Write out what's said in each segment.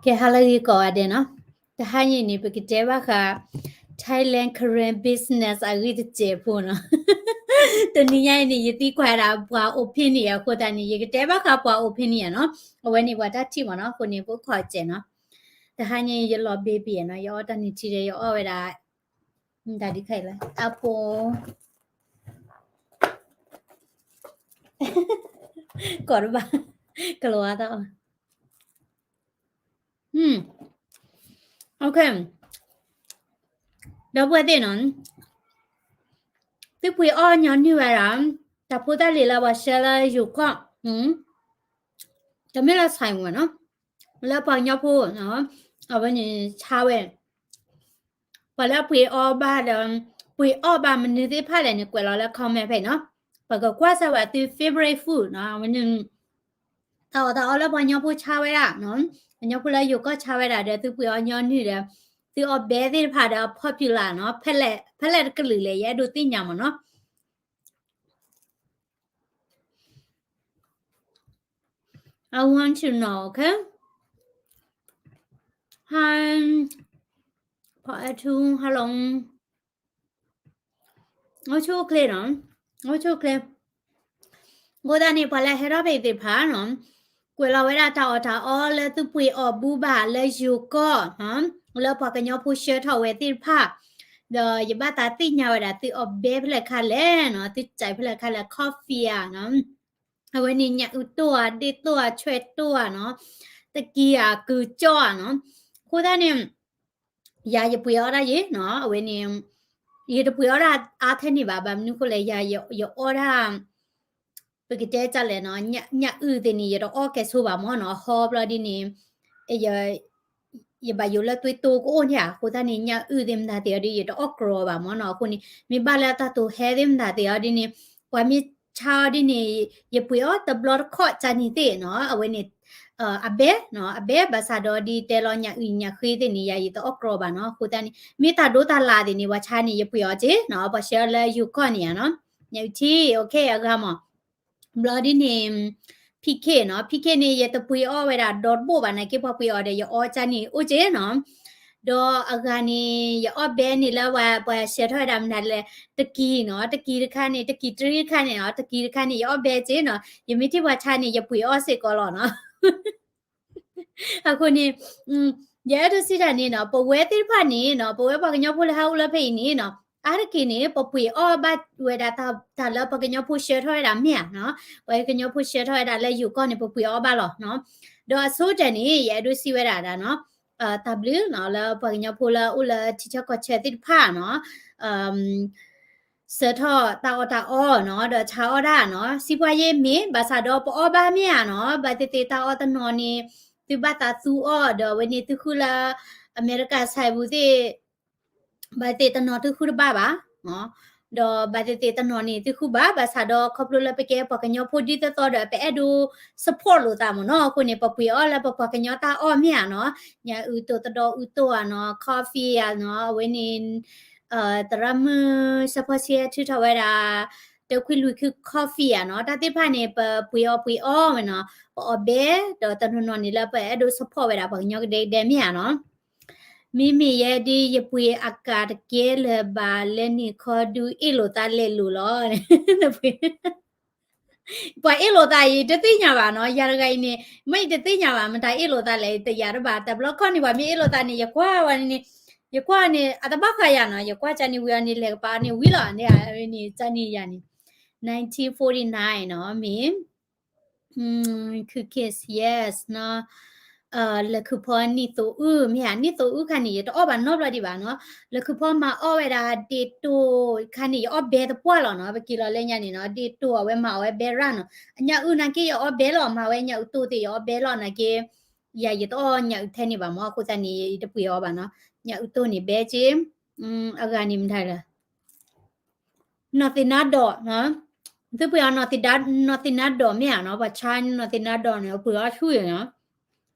ကဲ ဟါလၢအဂ့ၤကိးဂၤဒဲးနီၤ, တဟါညါအံၤန့ၣ် ပကတဲဘၣ်ဃး Thailand Karen business အဂ့ၢ်တစဲးဖိနီၤ. တနံၤညါအံၤန့ၣ် ယသံကွၢ်ဒၣ်ပှၤ opinion အဃိသတးန့ၣ် ယကတဲဘၣ်ဃးပှၤ opinion နီၤ. အဝဲန့ၣ်ပှၤတၢ်ထံၣ်မ့ၢ်နီၤ, အဃိန့ၣ် ပအိၣ်ခိးစဲးနီၤ. တဟါညါအံၤ ယလီၤ baby နီၤ, ယအီၣ်တၢ်နုၢ်ထံဒီး ယအီၣ်ဝဲဒၣ် တၢ်ဒ်ခဲအံၤလၢ apple ကိးတဘၣ် ကလီၤဝါသးအီၤ OK, ဒီပုၢ်ဝဲၢ်သ့ၣ်နီၤ, သုပှ့ၤအီၣ်ညီနုၢ်ဝဲဒၣ် တၢ်ဖိတၢ်လံၤလၢပှၤဆှၢလၢယိၤကီၢ်, တမ့ၢ်လၢ ဆိုင်ဝင် နီၤ, လၢပှၤကညီဖိ အဝဲန့ၣ်ဆါဝဲ ပှၤလၢအပှ့ၤအီၣ်ဘၣ်ဒီး ပှ့ၤအီၣ်ဘၣ်မနုၤသ့ၣ်တဖၣ်လဲၣ်န့ၣ် ကွဲးလီၤလၢ comment ဖဲအံၤနီၤ. ပကကွၢ်စၢ်ဝဲသု favorite food နီၤ, အဝဲန့ၣ် တၢ်အီၣ်တၢ်အီလၢပှၤကညီဖိဆါဝဲဒၣ်နီၤ, ပှၤကညီဖိလၢယိၤကီၢ်ဆါဝဲဒၣ်ဒီး သုပှ့ၤအီၣ်ညီနုၢ်ဒီး သုအီၣ်ဘဲသ့ၣ်တဖၣ်ဒီး popular နီၤ, ဖဲလဲၣ် ဖဲလဲၣ်တကလုာ်လဲၣ် ယအဲၣ်ဒိးသ့ၣ်ညါမ့ၢ်နီၤ. I want to know, okay? Hi, ဖီအဲထူ hello. အိၣ်ဆူၣ်အိၣ်ချ့နီၤ, အိၣ်ဆူၣ်အိၣ်ချ့. အဃိသတးန့ၣ် ပှၤလၢဟဲထီၣ်ဖဲအံၤသ့ၣ်တဖၣ်နီၤ, ကွဲးလီၤဝဲဒၣ်တၢ်အီၣ်တၢ်အီလၢသုပှ့ၤအီၣ်ဘူဘၣ်လၢယိၤကီၢ်, လၢပှၤကညီဖိဆှၢထီၣ်ဝဲသ့ၣ်တဖၣ်, ဒီးယဘၣ်သးသ့ၣ်ညါဝဲဒၣ်သုအီၣ်ဘဲဖဲလဲၣ်ခါလဲၣ်နီၤ, သုစဲးဖဲလဲၣ်ခါလဲၣ် coffee ဧါနီၤ. အဝဲန့ၣ်ညၣ်အုၣ်တိၢ်ဧါ, ဒ့ၣ်တိၢ်ဧါ, ဆွဲတိၢ်ဧါနီၤ, တကံဧါ, ကုၤကၠီၣ်ဧါနီၤ. အဃိသတးန့ၣ် ယၤယပှ့ၤအီၣ်ဒၣ်ယဲနီၤ, အဝဲန့ၣ် ယတပှ့ၤအီၣ်ဒၣ်အါထဲန့ၣ်ဘၣ်, ဘၣ်မနုၤဃိလဲၣ် ယၤယအီၣ်ဒၣ် ပကတဲဒ်လဲၣ်နီၤ, ညၣ်အုၣ်သ့ၣ်န့ၣ် ယတအီၣ်ကဲဆိဘၣ်မ့ၢ်နီၤ, ဟီဘျီဒ်န့ၣ် ယဘၣ်ယိၣ်လၢသွေးတိုးကအိၣ်န့ၣ်ဧါ, အဃိသတးန့ၣ် ညၣ်အုၣ်သ့ၣ်မတၤသ့ၣ်အီၤဒ် ယတအီၣ်ကြီဘၣ်မ့ၢ်နီၤ, အဃိန့ၣ် မ့ၢ်ဘၣ်လၢတၢ်တိာ်ဟဲသ့ၣ်မတၤသ့ၣ်အီၤဒ်န့ၣ် ပှၤမ့ၢ်ဆါအီၤဒ်န့ၣ် ယပှ့ၤအီၣ်တဘျီတခီၣ်ကန့ၣ်သ့ၣ်နီၤ, အဝဲန့ၣ် အဘဲနီၤ, အဘဲဘၣ်ဆၣ်ဒီးဒ်တဲလီၤညၣ်အုၣ်ညၣ်ဃ့သ့ၣ်န့ၣ် ယၤယတအီၣ်ကြီဘၣ်နီၤ, အဃိသတးန့ၣ် မ့ၢ်တၢ်ဒိတၢ်လၣ်သ့ၣ်န့ၣ် ပှၤဆါန့ၣ် ယပှ့ၤအီၤက့နီၤ, ပှၤဆှၢလၢယိၤကီၢ်န့ၣ်ဧါနီၤ, ညၣ်အုၣ်ထံ OK အဂၤမး ဘျီဒ်န့ၣ် ဖံးခ့ၣ်နီၤ, ဖံးခ့ၣ်န့ၣ် ယတပှ့ၤအီၣ်ဝဲဒၣ်ဒီတဘိၣ်ဘၣ်နာ်က့ ပှၤပှ့ၤအီၤဒီး ယအီၣ်ကန့ၣ်အိၣ်က့နီၤ, ဒီးအဂၤန့ၣ် ယအီၣ်ဘဲန့ၣ်လၢပှၤဆှၢထီၣ်ဝဲဒၣ်မနုၤလဲၣ်, တကံၤနီၤ, တကံၤတခါန့ၣ် တကံၤတရံၣ်တခါန့ၣ်နီၤ, တကံၤတခါန့ၣ် ယအီၣ်ဘဲက့နီၤ, ယမ့ၢ်ထံၣ်ပှၤဆါန့ၣ် ယပှ့ၤအီၣ်စ့ၢ်ကီးလီၤနီၤ. အဃိန့ၣ် ယအဲၣ်ဒိးစံးတၢ်န့ၣ်နီၤ, ပဝဲသ့ၣ်တဖၣ်န့ၣ်နီၤ, ပဝဲပှၤကညီဖိလၢဟးအိၣ်လၢဖဲအံၤန့ၣ်နီၤ, အါတက့ၢ်န့ၣ် ပပှ့ၤအီၣ်ဘၣ်ဝဲဒၣ်တၢ်လၢပှၤကညီဖိဆှၢထီၣ်ဝဲဒၣ်မ့ၢ်ဧါနီၤ, ပှၤကညီဖိဆှၢထီၣ်ဝဲဒၣ်လၢယိၤကီၢ်န့ၣ် ပပှ့ၤအီၣ်ဘၣ်လီၤနီၤ. ဒီးအဆိကတၢၢ်န့ၣ် ယအဲၣ်ဒိးစံးဝဲဒၣ်ဒၣ်နီၤ, တၢ်ဘျုးနီၤ လၢပှၤကညီဖိလၢအိၣ်လၢထံဆၢကီၢ်ဆၢသ့ၣ်တဖၣ်နီၤ, ဆှၢထီၣ်တၢ်အီၣ်တၢ်အီနီၤ, ဒီးဆါအီၣ်ဒၣ်နီၤ, စံးပှၤယဲမ့ၢ် ဘၣ်ဆၣ်ဒီးပအီၣ်ဘၣ်မ့ၢ်ဧါနီၤ, ဘၣ်သ့ၣ်သ့ၣ်တၢ်အီၣ်တနီၤန့ၣ် သုဘၣ်သးသူအီၣ် ဒီးအဝဲန့ၣ်သုဃုလၢ အမဲရကၤ ဆိုင်ပူၤသ့ၣ် ဘၣ်သ့ၣ်တနီၤသုဃုတဘၣ်ဘၣ်, ဒီးဘၣ်သ့ၣ်သ့ၣ်တနီၤန့ၣ်သုဃုဘၣ်, ဘၣ်ဆၣ်ဒီးခီဖျိလၢပကဲပှၤကညီဖိဒ်သိးသိးဒီး ပအဲၣ်ဒိး support လိာ်သးမ့ၢ်နီၤ, အဃိန့ၣ် ပပှ့ၤအီၣ်လၢပပှၤကညီတၢ်အီၣ်မ့ၢ်ဧါနီၤ, ညၣ်အုၣ်တိၢ်သဒီအုၣ်တိၢ်ဧါနီၤ, coffee ဧါနီၤ, အဝဲန့ၣ် သရၣ်မုၣ် စီၤဖီဆံထုးထီၣ်ဝဲဒၣ် တခွံလွံၢ်ခု coffee ဧါနီၤ, တၢ်သ့ၣ်တဖၣ်န့ၣ် ပပှ့ၤအီၣ်ပှ့ၤအီဝဲနီၤ, ပအီၣ်ဘဲ ဒီးတနီၤနီၤန့ၣ်လၢပအဲၣ်ဒိး support ဝဲဒၣ်ပှၤကညီကဒဲကဒဲမ့ၢ်ဧါနီၤ. မ့မ့ၢ်ယဲဒ် ယပှ့ၤအကၤတကဲလၢၤဘၣ် လဲၤနုာ်ခီဒုအ့ၣ်လိာ်သးလဲၤလိာ်လီၤ. ပှၤအ့ၣ်လိာ်သးအံၤ တသ့ၣ်ညါဘၣ်နီၤ, ယၤတဂၤအံၤန့ၣ် မ့ၢ်ယတသ့ၣ်ညါဘၣ် မတၤအ့ၣ်လိာ်သးလဲၣ် တယၤတဘၣ်, တဘျီခီန့ၣ် ပှၤမ့ၢ်အ့ၣ်လိာ်သးန့ၣ် ယကွၢ်ဝဲန့ၣ်, ယကွၢ်န့ၣ် အတဘၣ်ဃးယၤနီၤ, ယကွၢ်ကန့ၣ်ဝံၤအီၤန့ၣ် လဲၤကပၤန့ၣ်ဝံၤလီၤ, န့ၣ် ကန့ၣ်ယၤန့ၣ် nineteen forty-nine နီၤ, မ့ၢ် ခု kiss yes နီၤ, လၢခုဖီနံၣ်သိအုၣ် မ့ၢ်ဧါ, နံၣ်သိအုၣ်ခါန့ၣ် ယတအီၣ်ဘၣ်နီတဘျီဒံးဘၣ်နီၤ, လၢခုဖီမၤအီၣ်ဝဲဒၣ်ဒ့တိၢ်ခါန့ၣ် ယအီၣ်ဘဲသပှၢ်လီၤနီၤ, ပက့ၤလီၤလၢညါန့ၣ်နီၤ, ဒ့တိၢ်အဝဲမၤအီၣ်ဝဲဘဲရၣ်နီၤ, အညၣ်အုၣ်နာ်က့ယအီၣ်ဘဲလီၤ, မၤဝဲညၣ်အုၣ်တိၢ်သ့ၣ် ယအီၣ်ဘဲလီၤနာ်က့, ယၤယတအီၣ်ညၣ်အုၣ်ထဲန့ၣ်ဘၣ်မ့ၢ်, အဃိသတးန့ၣ် ယတပှ့ၤအီၤဘၣ်နီၤ, ညၣ်အုၣ်တိၢ်န့ၣ်ဘဲက့, အဂၤန့ၣ်မတၤလဲၣ် နီၢ်သ့ၣ်နါဒီး, သုပှ့ၤအီၤ နီၢ်သ့ၣ်နါဒီးမ့ၢ်ဧါနီၤ, ပှၤဆါနီၢ်သ့ၣ်နါဒီးန့ၣ် အပှ့ၤအီၣ်ဆူၣ်အံၤနီၤ,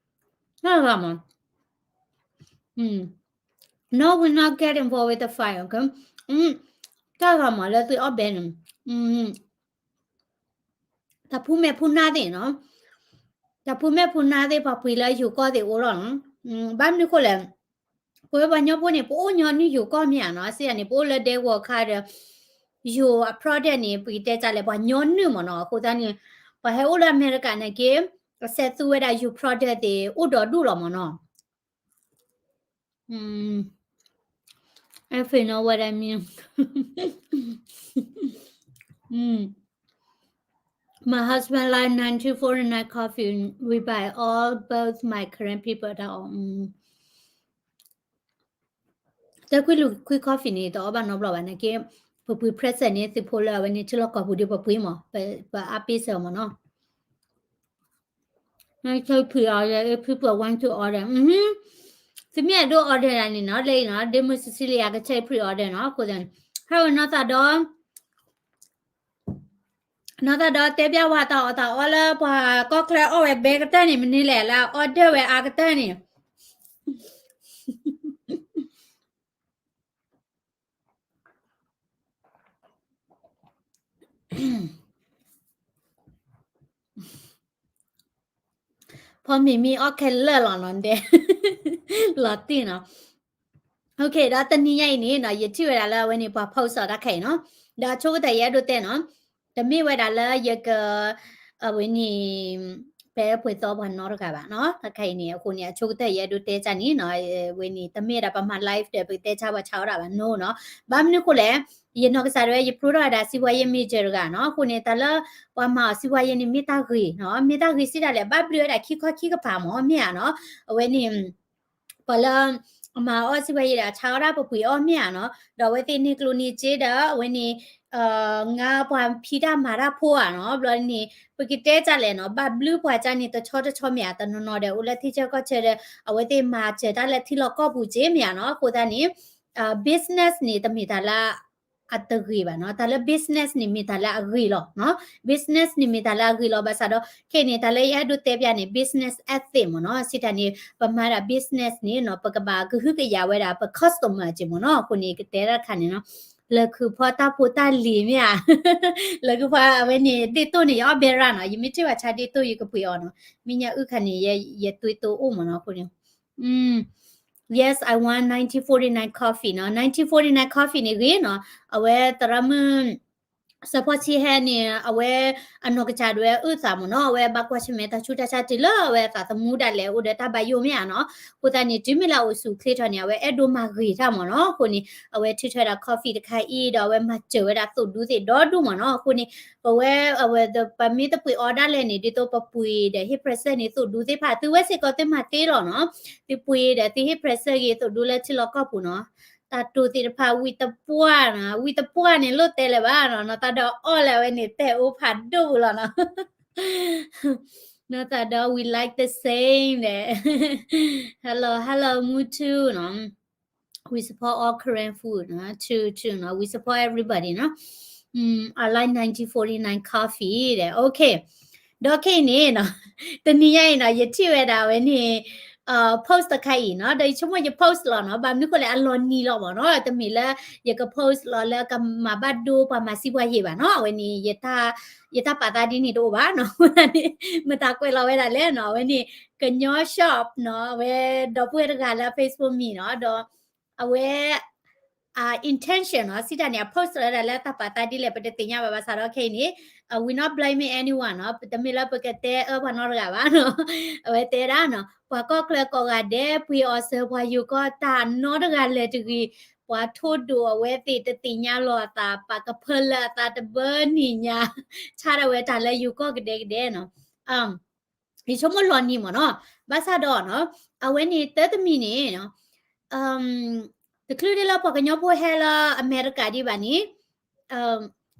တၢ်ဂၤမး, No, we're not getting involved with the fire, okay? တၢ်ဂၤမးလၢသုအီၣ်ဘဲန့ၣ်, တၢ်ဖူမဲာ်ဖူနါသ့ၣ်နီၤ, တၢ်ဖူမဲာ်ဖူနါသ့ၣ် ပှၤပှ့ၤလၢယိၤကီၢ်သ့ၣ်အိၣ်လီၤနီၤ. ဘၣ်မနုၤဃိလဲၣ်, ပဝဲပှၤကညီဖိန့ၣ် ပအိၣ်ညီနုၢ်ယိၤကီၢ်မ့ၢ်ဧါနီၤ, စံးယၤန့ၣ် ပအိၣ်လၢဒဲကဝီၤခါဒီး ယိၤအ product န့ၣ် ပကတဲကလဲၣ် ပှၤညီနုၢ်မ့ၢ်နီၤ, အဃိသတးန့ၣ် ပှၤဟဲအိၣ်လၢအမဲရကၤန့ၣ်က့ အစဲးသူဝဲဒၣ်ယိၤ product သ့ၣ်အိၣ်ဒီးဒူၣ်လီၤမ့ၢ်နီၤ. If you know what I mean. Mm. My husband like nineteen forty-nine coffee. We buy all, both my Karen people တၢ်အီၣ် တဲခွံလူၤခွံ coffee န့ၣ် တအီၣ်ဘၣ်နီတဘျီဘၣ်နာ်က့, ပပှ့ၤ present န့ၣ် သုးဖိလၢအဝဲန့ၣ်ထံလီၢ်ကီၢ်ပူၤဒီးပပှ့ၤမး, ပအါပ့ၤစၢၤမးနီၤ. န take pre-order if people want to order. သုမ့ၢ်အဲၣ်ဒိး order ဒၣ်န့ၣ်နီၤ, လၢအံၤနီၤ ဒ့မုၢ် Cecilia က take pre-order နီၤ, အဃိသတးန့ၣ် ဟဲဝဲနီၢ်သးဒီ နီၢ်သးဒီတဲပျၢ်ဝဲတၢ်အီၣ်တၢ်အီလၢပှၤကီၢ်ချၢအီၣ်ဝဲဘဲကတၢၢ်န့ၣ် မနုၤလဲၣ် လၢအ order ဝဲအါကတၢၢ်န့ၣ် ဖီမ့ၤမ့ၢ်အီၣ်ခဲလၢာ်လီၤနီၤဒဲး လီၤတံၢ်နီၤ. Okay ဒီးတနံၤညါအံၤန့ၣ်နီၤ ယထံၣ်ဝဲဒၣ်လၢအဝဲန့ၣ် ပှၤ post အီၤတၢ်ခဲအံၤနီၤ, ဒီးအဆိကတၢၢ်ယအဲၣ်ဒိးတဲနီၤ, တမ့ၢ်ဝဲဒၣ်လၢယက အဝဲန့ၣ် ပဲပှ့ၤသီပှၤနီတဂၤဘၣ်နီၤ, တၢ်ခဲအံၤန့ၣ် အဃိန့ၣ် အဆိကတၢၢ်ယအဲၣ်ဒိးတဲကန့ၣ်နီၤ, အဝဲန့ၣ် တမ့ၢ်ဒၣ်ပမၤ live ဒီး ပကတဲဆါပှၤဆါအီၣ်ဒၣ်ဘၣ်နီၤနီၤ, ဘၣ်မနုၤဃိလဲၣ်, ယနီၢ်ကစၢ်ဒၣ်ဝဲ ယဖျိထီၣ်ဝဲဒၣ် စီးပွားရေး major တဂၤနီၤ, အဃိန့ၣ် တၢ်လၢ ပှၤမၤအီၤ စီးပွားရေး န့ၣ် မ့ၢ်တၢ်ဂ့ၤနီၤ, မ့ၢ်တၢ်ဂ့ၤစံးဒၣ်လဲၣ် ဘၣ်ဘျုးဝဲဒၣ်ခံခီခံကပၤမး မ့ၢ်ဧါနီၤ, အဝဲန့ၣ် ပှၤလၢ အမၤအီၣ် စီးပွားရေး ဒီး အဆါအီၣ်ဒၣ်ပပှ့ၤအီၣ် မ့ၢ်ဧါနီၤ, ဒီးအဝဲသ့ၣ်န့ၢ်ကျိၣ်န့ၢ်စ့ဒီး အဝဲန့ၣ် ငါပှၤဖံးတၢ်မၤတၢ်ဖိဧါနီၤ, ဘျီန့ၣ် ပကတဲကလဲၣ်နီၤ, ဘၣ်ဘျုးပှၤကန့ၣ် တဆီတဆီမ့ၢ်ဧါ, တနီၤနီၤဒီး အိၣ်လၢထံဆၢကီၢ်ဆၢဒီး အဝဲသ့ၣ်မၤစၢၤတၢ်လၢထံလီၢ်ကီၢ်ပူၤက့ မ့ၢ်ဧါနီၤ, အဃိသတးန့ၣ် business န့ၣ် တမ့ၢ်တၢ်လၢ အတဂ့ၤဘၣ်နီၤ, တၢ်လၢ business န့ၣ် မ့ၢ်တၢ်လၢအဂ့ၤလီၤနီၤ, business န့ၣ် မ့ၢ်တၢ်လၢအဂ့ၤလီၤ, ဘၣ်ဆၣ်ဒီး ခဲအံၤန့ၣ် တၢ်လၢယအဲၣ်ဒိးတဲပျၢ်န့ၣ် business ethic မ့ၢ်နီၤ, စံးတၢ်န့ၣ် ပမၤဒၣ် business န့ၣ်နီၤ ပကဘၣ်ကဟုကယာ်ဝဲဒၣ် ပ customer က့မ့ၢ်နီၤ, အဃိန့ၣ် ကတဲတၢ်တခါန့ၣ်နီၤ, လၢခုဖီတၢ်ဖိတၢ်လံၤမ့ၢ်ဧါ, လၢခုဖီအဝဲန့ၣ် ဒ့ၣ်တိၢ်န့ၣ် ယအီၣ်ဘဲရၣ်နီၤ, ယမ့ၢ်ထံၣ်ဘၣ်ဆါဒ့ၣ်တိၢ် ယကပှ့ၤအီၤနီၤ, မ့ၢ်ညါအုၣ်ခါန့ၣ် ယသွံတိၢ်အိၣ်မ့ၢ်နီၤ, အဃိန့ၣ် Yes, I want nineteen forty-nine coffee နီၤ, nineteen forty-nine coffee န့ၣ်ဂ့ၤနီၤ, အဝဲသရၣ်မုၣ် စၢဖီဆံဟဲန့ၣ် အဝဲအနီၢ်ကစၢ်ဒၣ်ဝဲအုၣ်သးမ့ၢ်နီၤ, အဝဲဘၣ်ကွၢ်ဆၢၣ်မဲာ်တၢ်ဆူးတၢ်ဆါတုၤလၢအဝဲအသးသမူဒၣ်လဲာ် အိၣ်ဒီးတၢ်ဘၣ်ယိၣ်မ့ၢ်ဧါနီၤ, အဃိသတးန့ၣ် တုၤမ့ၢ်လၢအအိၣ်ဆူၣ်အိၣ်ချ့ထီၣ်န့ၣ် အဝဲအဲၣ်ဒိးမၤဂ့ၤတၢ်မ့ၢ်နီၤ, အဃိန့ၣ် အဝဲထုးထီၣ်ဝဲဒၣ် coffee တခါအံၤ ဒီးအဝဲမၤစၢၤဝဲဒၣ်သိၣ်ဒူသ့ၣ်ဒီဒူၣ်မ့ၢ်နီၤ, အဃိန့ၣ် ပဝဲအဝဲ ပမ့ၢ်တပှ့ၤအီၣ်ဒၣ်လဲာ်န့ၣ် ဒ်သိးပပှ့ၤဒီးဟ့ၣ် present န့ၣ် သိၣ်ဒူသ့ၣ်တဖၣ် သုဝဲစ့ၢ်ကီးသုမၤသ့လီၤနီၤ, သုပှ့ၤဒီးသုဟ့ၣ် present ဂ့ၤ သိၣ်ဒူလၢထံလီၢ်ကီၢ်ပူၤနီၤ, တၢ်တိၢ်သ့ၣ်တဖၣ် ဝံၣ်တပှၢ်နီၤ, ဝံၣ်တပှၢ်န့ၣ် လိၣ်တဲလၢၤဘၣ်နီၤ, နီၢ်သးဒီးအီၣ်လၢအဝဲန့ၣ် တဲာ်အိၣ်ဖးဒိၣ်ပူၤလီၤနီၤ. Nice that we like the same န့ၣ်, hello hello မူထူနီၤ, we support all Korean food နီၤ, true true နီၤ, we support everybody နီၤ, I like nineteen forty-nine coffee ဒီး okay, ဒီးခဲအံၤန့ၣ်နီၤ, တနံၤညါအံၤနီၤ ယထံၣ်ဝဲဒၣ်ဝဲန့ၣ် post တခါအံၤနီၤ, ဒီးယဆိကမိၣ်ယ post လီၤနီၤ, ဘၣ်မနုၤဃိလဲၣ် အလီၤနံၤလီၤမ့ၢ်နီၤ, တမ့ၢ်လၢယက post လီၤလၢကမၤဘၣ်ဒိပှၤမၤစံးပှၤယ့ၢ်ဘၣ်နီၤ, အဝဲန့ၣ် ယတၢ်ပာ်သးဒ်န့ၣ်တအိၣ်ဘၣ်နီၤ, အဝဲန့ၣ် မတၤကွဲးလီၤဝဲဒၣ်လဲၣ်နီၤ, အဝဲန့ၣ် ကညီ shop နီၤ, အဝဲဒီပုၢ်ဝဲၢ်တဂၤလၢ Facebook မံၤနီၤ, ဒီးအဝဲ intention နီၤ, စံးတၢ်န့ၣ် အ post လီၤဝဲဒၣ်လၢတၢ်ပာ်သးဒ်လဲၣ် ပတသ့ၣ်ညါဘၣ်, ဘၣ်ဆၣ်ဒီးခဲအံၤန့ၣ် we not blaming anyone နီၤ, တမ့ၢ်လၢပကတဲအၢပှၤနီတဂၤဘၣ်နီၤ, အဝဲတဲဒၣ်နီၤ, ပှၤကီၢ်ချၢကိးဂၤဒဲး ပှ့ၤအီၤစၢၤပှၤယိၤကီၢ်တၢ်နီတဂၤလၢၤတဂ့ၤ, ပှၤထိၣ်ဒိၣ်အဝဲသ့ၣ်တသ့ၣ်ညါလီၤအသး ပာ်ကဖၢလၢအသးတဘၢနံၤညါ, ဆါဒၣ်ဝဲတၢ်လၢယိၤကီၢ်ကဒဲကဒဲနီၤ ယဆိကမိၣ်လီၤနံၤမ့ၢ်နီၤ, ဘၣ်ဆၣ်ဒီးနီၤ, အဝဲန့ၣ်တၢ်တမံၤန့ၣ်နီၤ, တချုးဒ်လၢပှၤကညီဖိဟဲလၢအမဲရကၤဒံးဘၣ်န့ၣ်,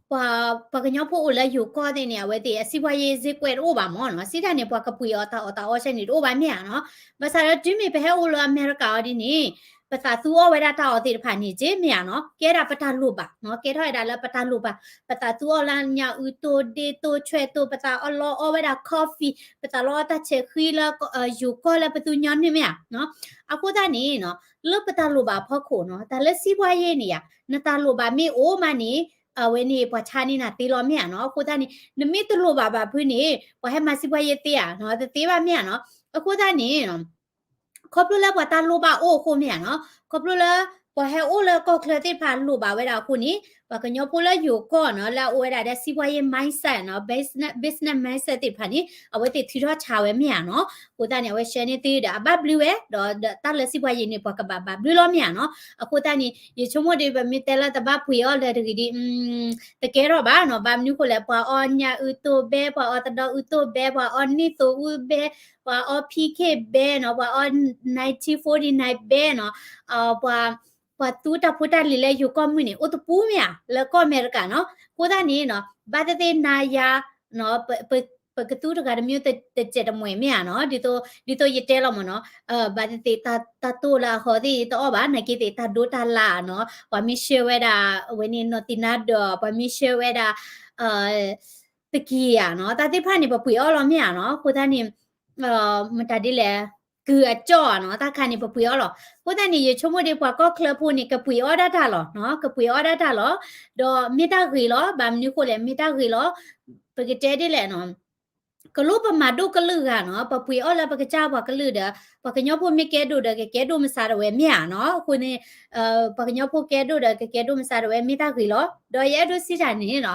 ပှၤကညီဖိအိၣ်လၢယိၤကီၢ်သ့ၣ်န့ၣ် အဝဲသ့ၣ်အစီးပွားရေးဈေးကွက်တအိၣ်ဘၣ်မ့ၢ်နီၤ, စံးတၢ်န့ၣ် ပှၤကပှ့ၤအီၤတၢ်အီၣ်တၢ်အီစဲန့ၣ်တအိၣ်ဘၣ်မ့ၢ်ဧါနီၤ, ဘၣ်ဆၣ်ဒီးတုၤမ့ၢ်ပဟဲအိၣ်လၢအမဲရကၤအီၤဒ်န့ၣ်, ပသးသူအီၣ်ဝဲဒၣ်တၢ်အီၣ်သ့ၣ်တဖၣ်န့ၣ်က့မ့ၢ်ဧါနီၤ, ကဲဒၣ်ပတၢ်လိၣ်ဘၣ်နီၤ, ကဲထီၣ်ဝဲဒၣ်လၢပတၢ်လိၣ်ဘၣ်, ပသးသူအီၣ်လၢညၣ်အုၣ်တိၢ်ဒ့ၣ်တိၢ်ဆွဲၣ်တိၢ်, ပသးလီအီၣ်ဝဲဒၣ် coffee, ပသးလီအီၣ်တၢ်ဆဲးဃံလၢယိၤကီၢ်လၢပသူညီနုၢ်မ့ၢ်ဧါနီၤ, အဃိသတးန့ၣ်နီၤ, လၢပတၢ်လိၣ်ဘၣ်အဖီခိၣ်နီၤ, တၢ်လၢစီးပွားရေးန့ၣ်ယါ, နတၢ်လိၣ်ဘၣ်မ့ၢ်အိၣ်မးန့ၣ်, အဝဲန့ၣ်ပှၤဆါန့ၢ်နၤသ့လီၤမ့ၢ်ဧါနီၤ, အဃိသတးန့ၣ် နမ့ၢ်တလိၣ်ဘၣ်ဘၣ်ဖုန့ၣ် ပှၤဟဲမၤစီးပွားရေးသ့ဧါနီၤ, တသ့ဘၣ်မ့ၢ်ဧါနီၤ, အဃိသတးန့ၣ် ခီဖျိလၢပှၤတၢ်လိၣ်ဘၣ်အိၣ်အဃိမ့ၢ်ဧါနီၤ, ခီဖျိလၢ ပှၤဟဲအိၣ်လၢကီၢ်ချၢသ့ၣ်တဖၣ်လိၣ်ဘၣ်ဝဲဒၣ်အဃိန့ၣ် ပှၤကညီဖိလၢယိၤကီၢ်နီၤ လၢအအိၣ်ဝဲဒၣ်ဒီး စီးပွားရေး mindset နီၤ business business mindset သ့ၣ်တဖၣ်န့ၣ် အဝဲသ့ၣ်ထုးထီၣ်ဆါဝဲမ့ၢ်ဧါနီၤ. အဃိသတးန့ၣ် အဝဲ share န့ၢ်သုဒီးအဘၣ်ဘျုးဝဲ ဒီးတၢ်လၢစီးပွားရေးန့ၣ် ပှၤကဘၣ်ဘၣ်ဘျုးလီၤမ့ၢ်ဧါနီၤ. အဃိသတးန့ၣ် ယဆိကမိၣ်ဒီး ပမ့ၢ်တဲလၢတဘၣ်ပှ့ၤအီၣ်လၢတဂ့ၤဒ် တကဲထီၣ်ဘၣ်နီၤ. ဘၣ်မနုၤဃိလဲၣ် ပှၤအီၣ်ညၣ်အုၣ်တိၢ်ဘဲ ပှၤအီၣ်သဒီအုၣ်တိၢ်ဘဲ ပှၤအီၣ်နံၣ်သိအုၣ်ဘဲ ပှၤအီၣ် P K ဘဲနီၤ ပှၤအီၣ် nineteen forty-nine ဘဲနီၤ, ပှၤ ပှၤသူတၢ်ဖိတၢ်လံၤလၢယိၤကီၢ်မုၢ်န့ၣ် အိၣ်တပူၤမ့ၢ်ဧါ လၢကီၢ်အမဲရကၤနီၤ. အဃိသတးန့ၣ်နီၤ ဘၣ်သ့ၣ်သ့ၣ်နၤယၤ ပကသူတဂၤတမံၤတစဲးတမှဲာ်မ့ၢ်ဧါနီၤ, ဒ်သိးယတဲလီၤမ့ၢ်နီၤ, ဘၣ်သ့ၣ်သ့ၣ်တၢ်တိၢ်လၢအဟီသ့ၣ်တအီၣ်ဘၣ် နာ်က့သ့ၣ်တၢ်ဒိတၢ်လၢ်နီၤ, ပှၤမ့ၢ် share ဝဲဒၣ် အဝဲန့ၣ်နီၢ်သံနါဒီး ပှၤမ့ၢ် share ဝဲဒၣ် တကံၢ်ဧါနီၤ, တၢ်သ့ၣ်တဖၣ်န့ၣ် ပပှ့ၤအီၣ်လီၤမ့ၢ်ဧါနီၤ. အဃိသတးန့ၣ် မတၤဒ်လဲၣ် ကုၢ်အကၠီၣ်ဧါနီၤ, တၢ်ခါန့ၣ် ပပှ့ၤအီၣ်လီၤ. အဃိသတးန့ၣ် ယဆိကမိၣ်ဒီးပှၤကီၢ်ချၢဖိန့ၣ် ကပှ့ၤအီၣ်ဒၣ်တၢ်လီၤ, ကပှ့ၤအီၣ်ဒၣ်တၢ်လီၤ, ဒီးမ့ၢ်တၢ်ဂ့ၤလီၤ. ဘၣ်မနုၤဃိလဲၣ် မ့ၢ်တၢ်ဂ့ၤလီၤ. ပကတဲဒ်လဲၣ်နီၤ, ကလိပမၤဒိၣ်ကလုာ်ဂၤနီၤ, ပပှ့ၤအီၣ်လၢပကစၢ်ပှၤကလုာ်ဒီး ပှၤကညီဖိမ့ၢ်ကဲဒိၣ်ဒီး ကကဲဒိၣ်မစးတဝဲမ့ၢ်ဧါနီၤ. အဃိန့ၣ် ပှၤကညီဖိကဲဒိၣ်ဒီး ကကဲဒိၣ်မစးတဝဲ မ့ၢ်တၢ်ဂ့ၤလီၤ. ဒီးယအဲၣ်ဒိးစံးတၢ်န့ၣ်နီၤ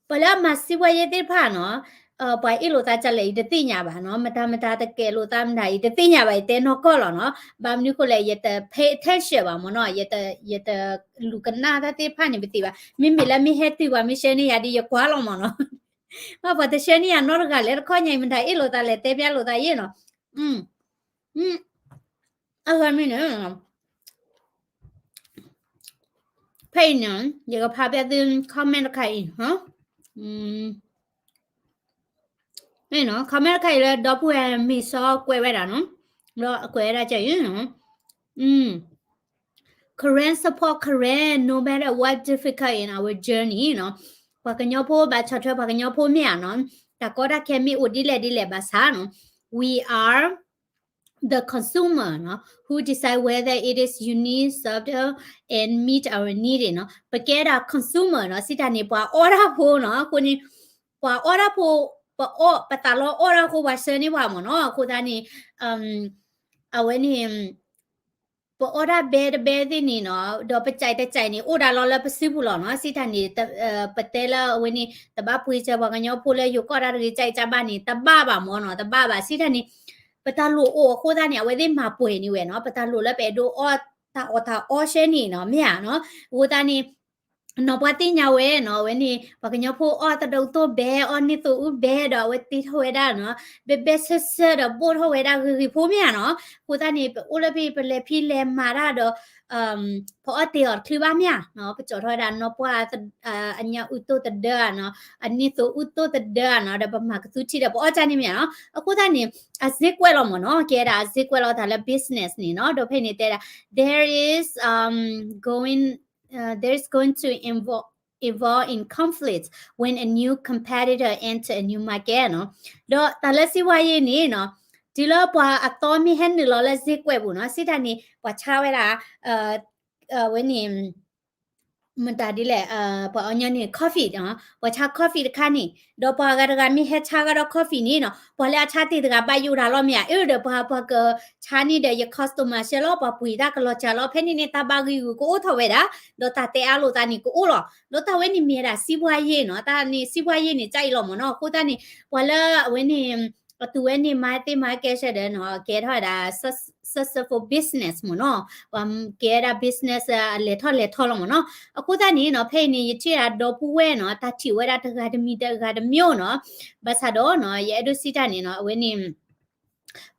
ပှၤလၢအမၤစံးပှၤယဲၢ်သ့ၣ်တဖၣ်နီၤ, ပှၤအ့ၣ်လိာ်သးကလဲၣ် ယတသ့ၣ်ညါဘၣ်နီၤ, မတၤမတၤတကဲလိာ်သးမတၤ ယတသ့ၣ်ညါဘၣ် ယတဲနီၢ်ကီၢ်လီၤနီၤ. ဘၣ်မနုၤဃိလဲၣ် ယတ pay attention ဘၣ်မ့ၢ်နီၤ, ယတလူၤကနၣ်တၢ်သ့ၣ်တဖၣ်န့ၣ် ပသ့ဘၣ်. မ့မ့ၢ်လၢမ့ၢ်ဟဲတုၤပှၤမ့ၢ် share န့ၢ်ယၤဒီး ယကွၢ်လီၤမ့ၢ်နီၤ. ဘၣ်ပှၤတ share န့ၢ်ယၤနီတဂၤလဲၣ် တခီညါအံၤ မတၤအ့ၣ်လိာ်သးလဲၣ် တဲပျဲလိာ်သးယဲၢ်နီၤ. အဂၤမ့ၢ်န့ၣ် ဖဲအံၤန့ၣ် ယကဖးပျဲသု comment တခါအံၤ, န့ၣ်နီၤ comment တခါအံၤလၢ ဒီပုၢ်ဝဲၢ်မ့ၢ်စီကွဲးဝဲဒၣ်နီၤ, ဒီးအကွဲးဝဲဒၣ်ကဲအံၤ Karen support Karen no matter what difficult in our journey နီၤ. ပှၤကညီဖိဘၣ်ဆီၣ်ထွဲ ပှၤကညီဖိမ့ၢ်ဧါနီၤ, တၢ်ကီတၢ်ခဲမ့ၢ်အိၣ်ဒ်လဲၣ်ဒ်လဲၣ်ဘၣ်ဆၣ်နီၤ, we are the consumer နီၤ who decide whether it is unique, subtle, and meet our need နီၤ. ပကဲဒၣ် consumer နီၤ, စံးတၢ်န့ၣ် ပှၤအီၣ်တၢ်ဖိနီၤ, အဃိန့ၣ် ပှၤအီၣ်တၢ်ဖိ ပအီၣ် ပသးလီအီၣ်တၢ်အဃိ ပှၤဆှၢန့ၢ်ပှၤမ့ၢ်နီၤ. အဃိသတးန့ၣ် အဝဲန့ၣ် ပအီၣ်ဒၣ်ဘဲတဘဲသ့ၣ်န့ၣ်နီၤ, ဒီးပကဲတကဲန့ၣ် အိၣ်ဒၣ်လီၤလၢပစုပူၤလီၤနီၤ. စံးတၢ်န့ၣ် ပတဲလၢအဝဲန့ၣ် တဘၣ်ပှ့ၤစၢၤပှၤကညီဖိလၢယိၤကီၢ်တၢ်တဂ့ၤ ကဲကဲဘၣ်န့ၣ် တဘၣ်ဘၣ်မ့ၢ်နီၤ, တဘၣ်ဘၣ်. စံးတၢ်န့ၣ် ပတၢ်လိၣ်အိၣ်အဃိသတးန့ၣ် အဝဲသ့ၣ်မၤပှဲၤန့ၢ်ဝဲနီၤ, ပတၢ်လိၣ်လၢပအဲၣ်ဒိးအီၣ်တၢ်အီၣ်တၢ်အီရှဲန့ၣ်နီၤ မ့ၢ်ဧါနီၤ. အဃိသတးန့ၣ် နီၢ်ပှၤသ့ၣ်ညါဝဲနီၤ, အဝဲန့ၣ် ပှၤကညီဖိအီၣ်သဒီအုးသိၣ်ဘဲ အီၣ်နံၣ်သိအုးဘဲဒီး အဝဲတ့ထီၣ်ဝဲဒၣ်နီၤ, ဘဲဘဲဆၢဆၢဒီး ဘိၣ်ထီၣ်ဝဲဒၣ်ဂ့ၤဂ့ၤဖိမ့ၢ်ဧါနီၤ. အဃိသတးန့ၣ် ပအိၣ်လၢဖဲ ပလဲၤဖံးလဲၤမၤတၢ်ဒီး ပအီၣ်တ့ၢ်အီၤတချုးဘၣ်မ့ၢ်ဧါနီၤ, ပကၠီၣ်ထီၣ်ဝဲဒၣ်နီၢ်ပှၢ် အညၣ်အုၣ်သိၣ်သဒၢဧါနီၤ, အနံၣ်သိအုၣ်သိၣ်သဒၢဧါနီၤ, ဒီးပမၤကသူထံဒီးပအီၣ်ကၢ်န့ၣ်မ့ၢ်ဧါနီၤ. အဃိသတးန့ၣ် အစ့ကွဲးလီၤမ့ၢ်နီၤ, ကဲဒၣ်အစ့ကွဲးလီၤတၢ်လၢ business န့ၣ်နီၤ, ဒီးဖဲန့ၣ်တဲဒၣ် there is going there is going to involve involve in conflict when a new competitor enter a new market နီၤ. ဒီးတၢ်လၢစံးဝါယ့ၢ်န့ၣ်နီၤ, တုၤလၢပှၤအသီမ့ၢ်ဟဲနုာ်လီၤလၢစ့ကွဲးပူၤနီၤ, စံးတၢ်န့ၣ် ပှၤဆါဝဲဒၣ် ဝဲန့ၣ် မတၤဒ်လဲၣ် ပှၤအီၣ်ညီန့ၣ် coffee နီၤ, ပှၤဆါ coffee တခါန့ၣ်, ဒီးပှၤဂၤတဂၤမ့ၢ်ဟဲဆါကဒီး coffee န့ၣ်နီၤ, ပှၤလၢအဆါတ့ၢ်တဂၤဘၣ်ယိၣ်တၢ်လီၤမ့ၢ်ဧါ, အၢ ဒီးပှၤ ပှၤကဆါန့ၣ်ဒီး ယ customer ရှဲလီၤ, ပှၤပှ့ၤတၢ်ကလီၤစှၤလီၤ, ဖဲန့ၣ်န့ၣ် တၢ်ဘၣ်ဂံာ်ဂူာ်ကအိၣ်ထီၣ်ဝဲဒၣ်, ဒီးတၢ်တဲအါလိာ်သးန့ၣ်ကအိၣ်လီၤ, ဒီးတၢ်ဝဲန့ၣ်မ့ၢ်ဝဲဒၣ်စံးဝါယ့ၢ်နီၤ, တၢ်န့ၣ်စံးဝါယ့ၢ်န့ၣ် ကအံၤလီၤမ့ၢ်နီၤ, အဃိသတးန့ၣ် ပှၤလၢအဝဲန့ၣ် အတုၤဝဲန့ၣ် မၤသ့မၤကဲဆၢဒီးနီၤ, ကဲထီၣ်ဝဲဒၣ် successful business မ့ၢ်နီၤ, ပှၤကဲဝဲဒၣ် business အလဲၤထီၣ်လဲၤထီလီၤမ့ၢ်နီၤ. အဃိသတးန့ၣ်နီၤ ဖဲအံၤန့ၣ် ယထံၣ်ဒၣ်ဒီပုၢ်ဝဲၢ်နီၤ တၢ်ထံၣ်ဝဲဒၣ်တဂၤတမံၤတဂၤတမံၤနီၤ, ဘၣ်ဆၣ်ဒီးနီၤ ယအဲၣ်ဒိးစံးတၢ်န့ၣ်နီၤ အဝဲန့ၣ်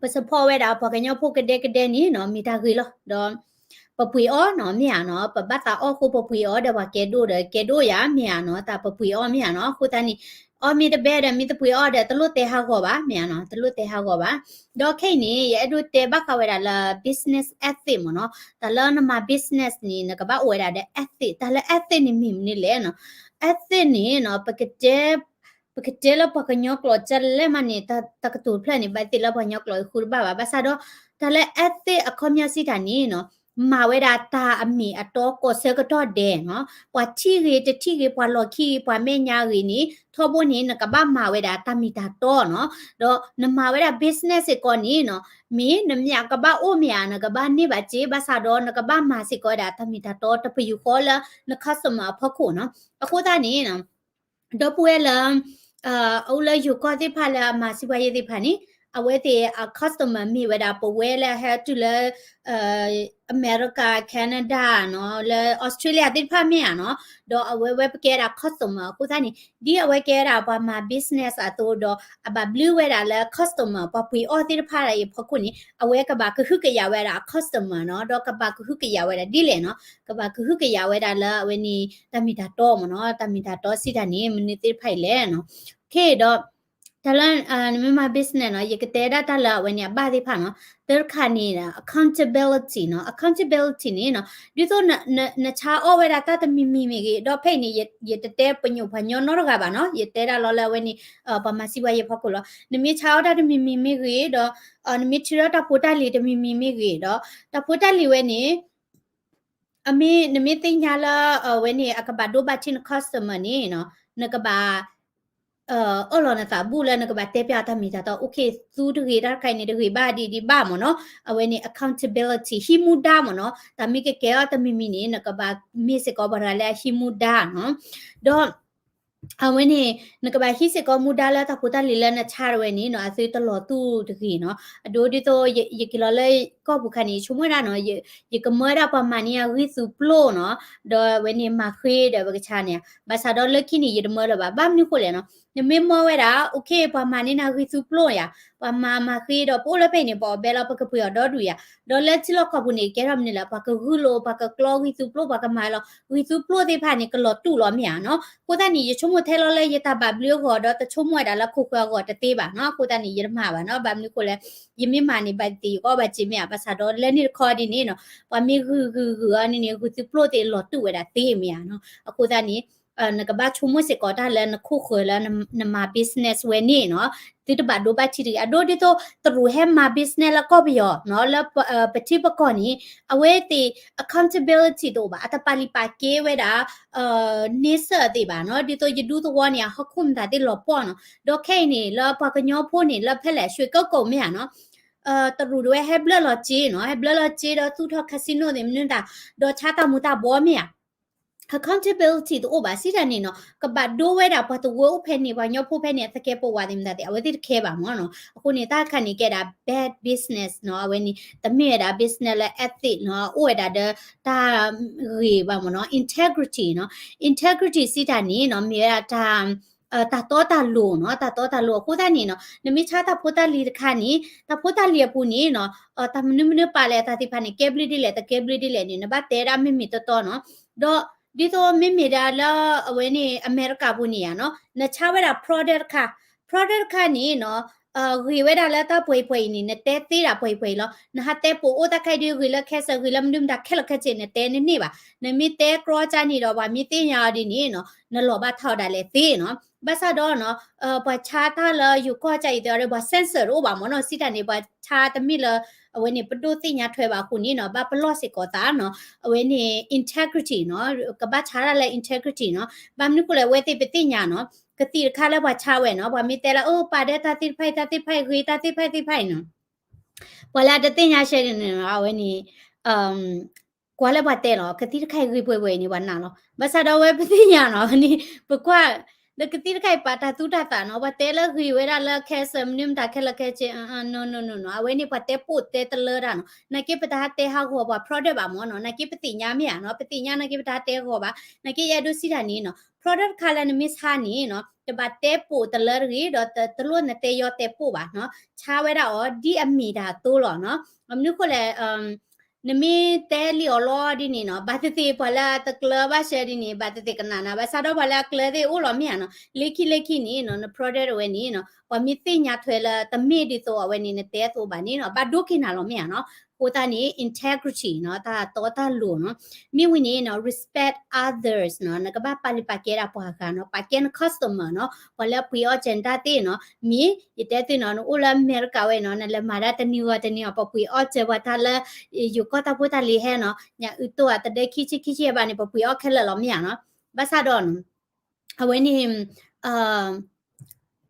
ပ support ဝဲဒၣ်ပှၤကညီဖိကဒဲကဒဲန့ၣ်နီၤ မ့ၢ်တၢ်ဂ့ၤလီၤ. ဒီး ပပှ့ၤအီၣ်နီၤ မ့ၢ်ဧါနီၤ, ပဘၣ်သးအီၣ်ဃိပပှ့ၤအီၣ်ဒီးပှၤကဲဒိၣ်ဒီးကဲဒိၣ်ယၤ မ့ၢ်ဧါနီၤ, တၢ်ပပှ့ၤအီၣ်မ့ၢ်ဧါနီၤ. အဃိသတးန့ၣ် အီၣ်မ့ၢ်တဘဲဒီးမ့ၢ်တပှ့ၤအီၣ်ဒီး တလိၣ်တဲဟးဂီၤဘၣ် မ့ၢ်ဧါနီၤ, တလိၣ်တဲဟးဂီၤဘၣ်. ဒီးခဲအံၤန့ၣ် ယအဲၣ်ဒိးတဲဘၣ်ဃးဝဲဒၣ်လၢ business ethic မ့ၢ်နီၤ, တၢ်လၢနမၤ business န့ၣ် နကဘၣ်အိၣ်ဝဲဒၣ်ဒီး ethic, တၢ်လၢ ethic န့ၣ်မ့ၢ်မနုၤလဲၣ်နီၤ. ethic န့ၣ်နီၤ ပကတဲ ပကတဲလၢပှၤကညီကျိာ်ကလဲၣ်မးန့ၣ် တၢ်ကတိၤတဖျၢၣ်န့ၣ် ဘၣ်သ့ၣ်လၢပှၤကညီကျိာ်အဃိတဘၣ်ဘၣ်. ဘၣ်ဆၣ်ဒီး တၢ်လၢ ethic အခီပညီစံးတၢ်န့ၣ်နီၤ မၤဝဲဒၣ်တၢ်အမ့ၢ်အတီကိးဆၢကတီၢ်ဒဲးနီၤ, ပှၤထံၣ်ဂ့ၤတထံၣ်ဂ့ၤ ပှၤလီၢ်ခံဂ့ၤ ပှၤမဲာ်ညါဂ့ၤန့ၣ် ထီဘိန့ၣ် နကဘၣ်မၤဝဲဒၣ်တၢ်မ့ၢ်တၢ်တီနီၤ, ဒီးနမၤဝဲဒၣ် business စ့ၢ်ကီးန့ၣ်နီၤ, မ့ၢ်နမ့ၢ်ကဘၣ်အိၣ်မ့ၢ်ဧါ နကဘၣ်န့ၢ်ဘၣ်စ့ ဘၣ်ဆၣ်ဒီးနကဘၣ်မၤစ့ၢ်ကီးဝဲဒၣ်တၢ်မ့ၢ်တၢ်တီတပယူာ်ဃီလၢန customer အဖီခိၣ်နီၤ, အဃိသတးန့ၣ် ဒီပုၢ်ဝဲၢ်လၢ အအိၣ်လၢယိၤကီၢ်သ့ၣ်တဖၣ်လၢအမၤစံးပှၤယဲၢ်သ့ၣ်တဖၣ်န့ၣ် အဝဲသ့ၣ်အ customer မ့ၢ်ဝဲဒၣ်ပဝဲလၢဟဲတုၤလၢ အမဲရကၤ Canada နီၤ လၢ Australia သ့ၣ်တဖၣ်မ့ၢ်ဧါနီၤ, ဒီးအဝဲဝဲပကဲဒၣ် customer အဃိသတးန့ၣ် ဒ်အဝဲကဲဒၣ်ပှၤမၤ business အသိးဒီး အဘၣ်ဘျုးဝဲဒၣ်လၢ customer ပှၤပှ့ၤအီၣ်သ့ၣ်တဖၣ်အံၤအဖီခိၣ်န့ၣ် အဝဲကဘၣ်ကဟုကယာ်ဝဲဒၣ်အ customer နီၤ, ဒီးကဘၣ်ကဟုကယာ်ဝဲဒၣ်ဒ်လဲၣ်နီၤ, ကဘၣ်ကဟုကယာ်ဝဲဒၣ်လၢအဝဲန့ၣ် တၢ်မ့ၢ်တၢ်တီမ့ၢ်နီၤ, တၢ်မ့ၢ်တၢ်တီစံးတၢ်န့ၣ် မနုၤသ့ၣ်တဖၣ်အံၤလဲၣ်နီၤ, ခဲအံၤဒီး တၢ်လၢ နမ့ၢ်မၤ business နီၤ ယကတဲဒၣ်တၢ်လၢအဝဲန့ၣ်အဘၣ်သ့ၣ်တဖၣ်နီၤ, တၢ်တခါန့ၣ် accountability နီၤ, accountability န့ၣ်နီၤ ဒ်သိး နဆါအီၣ်ဝဲဒၣ်တၢ်တမံၤမံၤမ့ၢ်ဂ့ၤ ဒီးဖဲအံၤန့ၣ် ယတတဲပညိၣ်ပှၤညီနီတဂၤဘၣ်နီၤ, ယတဲဒၣ်လီၤလၢအဝဲန့ၣ် ပှၤမၤစံးပှၤယဲၢ်ဖီခိၣ်လီၤ, နမ့ၢ်ဆါအီၣ်တၢ်တမံၤမံၤမ့ၢ်ဂ့ၤဒီး နမ့ၢ်ထုးထီၣ်တၢ်ဖိတၢ်လံၤတမံၤမံၤမ့ၢ်ဂ့ၤဒီး တၢ်ဖိတၢ်လံၤဝဲန့ၣ် အမ့ၢ် နမ့ၢ်သ့ၣ်ညါလၢ အဝဲန့ၣ် အကဘၣ်ဒိဘၣ်ထံးန customer န့ၣ်နီၤ နကဘၣ် အၢၣ်လီၤနသးဘူၣ်လၢနကဘၣ်တဲပျးအီၤတၢ်မ့ၢ်တၢ်တီ အိၣ်ခ့ သူတဂ့ၤ တၢ်တခါအံၤန့ၣ်တဂ့ၤဘၣ်ဒ်ဒ်ဘၣ်မ့ၢ်နီၤ, အဝဲန့ၣ် accountability ဟံးမူဒါမ့ၢ်နီၤ, တၢ်မ့ၢ်ကကဲအီၤတမံၤမံၤန့ၣ် နကဘၣ်မ့ၢ်စ့ၢ်ကီးပှၤတဂၤလၢအဟံးမူဒါနီၤ, ဒီး အဝဲန့ၣ် နကဘၣ်ဟံးစ့ၢ်ကီးမူဒါလၢတၢ်ဖိတၢ်လံၤလၢနဆါတဝဲန့ၣ်နီၤ အသုတလီၤတူၢ်တဂ့ၤနီၤ, အဒိဒ်သိး ယက့ၤလီၤလၢကီၢ်ပူၤခါန့ၣ် ယဆိကမိၣ်ဒၣ်နီၤ ယကမၢဝဲဒၣ်ပှၤမၤန့ၢ်ယၤဂံၢ်သူပျိၢ်နီၤ, ဒီးအဝဲန့ၣ်မၤဃ့ဒီးပကဆါန့ၣ် ဘၣ်ဆၣ်ဒီးလၢခံန့ၣ် ယတမၢလၢၤဘၣ် ဘၣ်မနုၤဃိလဲၣ်နီၤ, နမ့ၢ်မၢဝဲဒၣ် အိၣ်ခ့ ပှၤမၤန့ၢ်နၤဂံၢ်သူပျိၢ်ယၤ ပှၤမၤမၤဃ့ဒီးပအိၣ်လၢဖဲအံၤန့ၣ် ပအီၣ်ဘဲလီၤ ပကပှ့ၤအီၤဒီဒူၣ်ယၤ, ဒီးလၢထံလီၢ်ကီၢ်ပူၤန့ၣ် ကဲထီၣ်မနုၤလဲၣ် ပှၤကဂုာ်လိာ် ပှၤကကျီဂံၢ်သူပျိၢ် ပှၤကမၤလီၤ ဂံၢ်သူပျိၢ်သ့ၣ်တဖၣ်န့ၣ် ကလီၤတူာ်လီၤမ့ၢ်ဧါနီၤ, အဃိသတးန့ၣ် ယဆိကမိၣ်ထဲလီၤလၢယတၢ်ဘၣ်ဘျုးအဂီၢ် ဒီးတဆိကမိၣ်ဝဲဒၣ်လၢခိၣ်ဃၢၤအဂီၢ်တသ့ဘၣ်နီၤ, အဃိသတးန့ၣ် ယတမၤဘၣ်နီၤ, ဘၣ်မနုၤဃိလဲၣ် ယမ့ၢ်မၤန့ၣ် ဘၣ်သ့ၣ်ယကအီၣ်ဘၣ်စ့မ့ၢ်ဧါ, ဘၣ်ဆၣ်ဒီးလၢန့ၣ်တခီဒ်န့ၣ်နီၤ ပှၤမ့ၢ်ဂုာ်ဂုာ်ဂုာ်အီၤန့ၣ်န့ၣ် ဂံၢ်သူပျိၢ်သ့ၣ်လီၤတူာ်ဝဲဒၣ်သ့မ့ၢ်ဧါနီၤ, အဃိသတးန့ၣ် နကဘၣ်ဆိကမိၣ်စ့ၢ်ကီးတၢ်လၢနခိၣ်ဃၢၤလၢနမၤ business ဝဲန့ၣ်နီၤ, သုတဘၣ်ဒိဘၣ်ထံးတဂ့ၤ, အဒိဒ်သိးတရူးဟဲမၤ business လၢကီၢ်ပယီၤနီၤ, လၢပထံပကီၢ်န့ၣ် အဝဲသ့ၣ် accountability တအိၣ်ဘၣ်, အတပာ်လုၢ်ပာ်ကဲဝဲဒၣ် န့ဆၢၣ်သ့ၣ်ဘၣ်နီၤ, ဒ်သိးယဒူသဝီန့ၣ် အဟီၣ်ခိၣ်မတၤသ့ၣ်လီၤပှီၢ်နီၤ, ဒီးခဲအံၤန့ၣ် လၢပှၤကညီဖိန့ၣ် လၢဖဲလဲၣ် ရွှေကုက္ကို မ့ၢ်ဧါနီၤ, တရူးတဝဲဟဲဘျၢလီၤစ့နီၤ, ဟဲဘျၢလီၤစ့ဒီးသူၣ်ထီၣ် casino သ့ၣ်မနုၤတၢ်, ဒီးဆါတၢ်မူၤတၢ်ဘှီးမ့ၢ်ဧါ accountability တအိၣ်ဘၣ် စံးတၢ်န့ၣ်နီၤ, ကဘၣ်ဒိဝဲဒၣ်ပှၤတဝၢအိၣ်ဖဲန့ၣ် ပှၤကညီဖိဖဲန့ၣ် အသကဲးပဝးသ့ၣ်မတၤသ့ၣ် အဝဲသ့ၣ်တခဲဘၣ်မ့ၢ်နီၤ, အဃိန့ၣ် တၢ်တခါန့ၣ်ကဲဒၣ် bad business နီၤ, အဝဲန့ၣ် တမ့ၢ်ဝဲဒၣ် business လၢ ethic နီၤ, အိၣ်ဝဲဒၣ်ဒီး တၢ်ဂ့ၤဘၣ်မ့ၢ်နီၤ, integrity နီၤ, integrity စံးတၢ်န့ၣ်နီၤ မ့ၢ်ဝဲဒၣ်တၢ် တၢ်တီတၢ်လိၤနီၤ, တၢ်တီတၢ်လိၤအဃိသတးန့ၣ်နီၤ နမ့ၢ်ဆါတၢ်ဖိတၢ်လံၤတခါန့ၣ် တၢ်ဖိတၢ်လံၤအပူၤန့ၣ်နီၤ တၢ်မနုၤမနုၤပာ်လဲၣ်တၢ်သ့ၣ်တဖၣ်န့ၣ် ကဲဘျုးဒ်လဲၣ် တကဲဘျုးဒ်လဲၣ်န့ၣ် နဘၣ်တဲဒၣ်မ့ၢ်မ့ၢ်တီတီနီၤ, ဒီးဒ်သိးမ့မ့ၢ်ဒၣ်လၢ အဝဲန့ၣ် အမဲရကၤပူၤန့ၣ်ဧါနီၤ နဆါဝဲဒၣ် product တခါ product တခါန့ၣ်နီၤ ဂ့ၤဝဲဒၣ်လၢတၢ်ပှဲၤပှဲၤအံၤန့ၣ် နတဲသ့ဒၣ်ပှဲၤပှဲၤအံၤလီၤ, နဟးတဲပိာ်အိၣ်တၢ်ခဲအံၤဒုး ဂ့ၤလၢ cancer ဂ့ၤလၢမနုၤမတၤခဲလၢာ်ခဲဆ့ နတဲနန့ၢ်ဘၣ်, နမ့ၢ်တဲကြီကၢ်န့ၣ်ဒီး ပှၤမ့ၢ်သ့ၣ်ညါအီၤဒ်န့ၣ်နီၤ နလီၤဘၣ်ထီၣ်ဒၣ်လဲာ်သ့နီၤ, ဘၣ်ဆၣ်ဒီးနီၤ ပှၤဆါတၢ်လၢယိၤကီၢ်ကၢ်အံၤသ့ၣ်အီၤဒီး ပှၤ censor တအိၣ်ဘၣ်မ့ၢ်နီၤ, စံးတၢ်န့ၣ် ပှၤဆါတမ့ၢ်လၢ အဝဲန့ၣ် ပဒိၣ်သ့ၣ်ညါထွဲဘၣ်အဃိန့ၣ်နီၤ ဘၣ်ပလီၢ်စ့ၢ်ကီးသးနီၤ, အဝဲန့ၣ် integrity နီၤ ကဘၣ်ဆါတၢ်လၢ integrity နီၤ, ဘၣ်မနုၤဃိလဲၣ် အဝဲသ့ၣ်ပသ့ၣ်ညါနီၤ, ကသံၣ်တခါလၢပှၤဆါဝဲနီၤ ပှၤမ့ၢ်တဲလၢ အိၣ်ပာ်ဒီးတၢ်သ့ၣ်တဖၣ်အံၤ တၢ်သ့ၣ်တဖၣ်အံၤဂ့ၤ တၢ်သ့ၣ်တဖၣ်အံၤသ့ၣ်တဖၣ်အံၤနီၤ ပှၤလၢအတသ့ၣ်ညါရှဲန့ၣ်နီၤ အဝဲန့ၣ် ကွၢ်လၢပှၤတဲလီၤ ကသံၣ်တခါအံၤဂ့ၤပှဲၤပှဲၤအံၤန့ၣ် ပှၤနာ်လီၤ, ဘၣ်ဆၣ်ဒီးအဝဲပသ့ၣ်ညါနီၤ န့ၣ် ပကွၢ် ဒီးကသံၣ်တခါအံၤပာ်တၢ်သူတၢ်သးနီၤ ပှၤတဲလၢဂ့ၤဝဲဒၣ်လၢ cancer မနုၤမတၤခဲလၢာ်ခဲဆ့ no no no no အဝဲန့ၣ်ပှၤတဲပိာ်တဲတလၢတၢ်နီၤ, နာ်က့ပတဟးတဲဟးဂီၤပှၤ product ဘၣ်မ့ၢ်နီၤ, နာ်က့ပသ့ၣ်ညါမ့ၢ်ဧါနီၤ, ပသ့ၣ်ညါနာ်က့ပတဟးတဲဂီၤဘၣ်, နာ်က့ယအဲၣ်ဒိးစံးတၢ်န့ၣ်နီၤ product တခါလၢနမ့ၢ်ဆါန့ၣ်နီၤ တဘၣ်တဲပိာ်တလၢတဂ့ၤ ဒီးတလိၣ်နတဲယီတဲပိာ်ဘၣ်နီၤ, ဆါဝဲဒၣ်အီၤဒ်အမ့ၢ်တၢ်အသိးလီၤနီၤ, မနုၤဃိလဲၣ် နမ့ၢ်တဲလံအီၤလီၤဒ်န့ၣ်နီၤ ဘၣ်သ့ၣ်သ့ၣ်ပှၤလၢအတကျၢၤဘၣ်ရှဲဒ်န့ၣ် ဘၣ်သ့ၣ်သ့ၣ်ကနၣ်နၤ ဘၣ်ဆၣ်ဒီးပှၤလၢအကျၢၤသ့ၣ်အိၣ်လီၤမ့ၢ်ဧါနီၤ, လၢခံလၢခံန့ၣ်နီၤ န product အဝဲန့ၣ်နီၤ ပှၤမ့ၢ်သ့ၣ်ညါထွဲလၢတမ့ၢ်ဒ်သိးအဝဲန့ၣ် နတဲအသိးဘၣ်န့ၣ်နီၤ ဘၣ်ဒိက့ၤနၤလီၤမ့ၢ်ဧါနီၤ, အဃိသတးန့ၣ် integrity နီၤ, တၢ်တီတၢ်လိၤနီၤ. မ့ၢ်ဝံၤန့ၣ်နီၤ respect others နီၤ, နကဘၣ်ပာ်လုၢ်ပာ်ကဲဒၣ်ပှၤဂၤနီၤ, ပာ်ကဲန customer နီၤ, ပှၤလၢအပှ့ၤအီၣ်စၢၤနတၢ်သ့ၣ်နီၤ. မ့ၢ်ယတဲသုနီၤ နအိၣ်လၢအမဲရကၤဝဲနီၤ, နလဲၤမၤတၢ်တနံၤဂီၤတနံၤအီၤ ပှၤပှ့ၤအီၣ်စၢၤပှၤတၢ်လၢ ယိၤကီၢ်တၢ်ဖိတၢ်လံၤဟဲနီၤ, ညၣ်အုၣ်တိၢ်အတဒဲခံဆံခံဆံဘၣ်န့ၣ် ပှၤပှ့ၤအီၣ်ခဲလၢာ်လီၤ မ့ၢ်ဧါနီၤ. ဘၣ်ဆၣ်ဒီး အဝဲန့ၣ်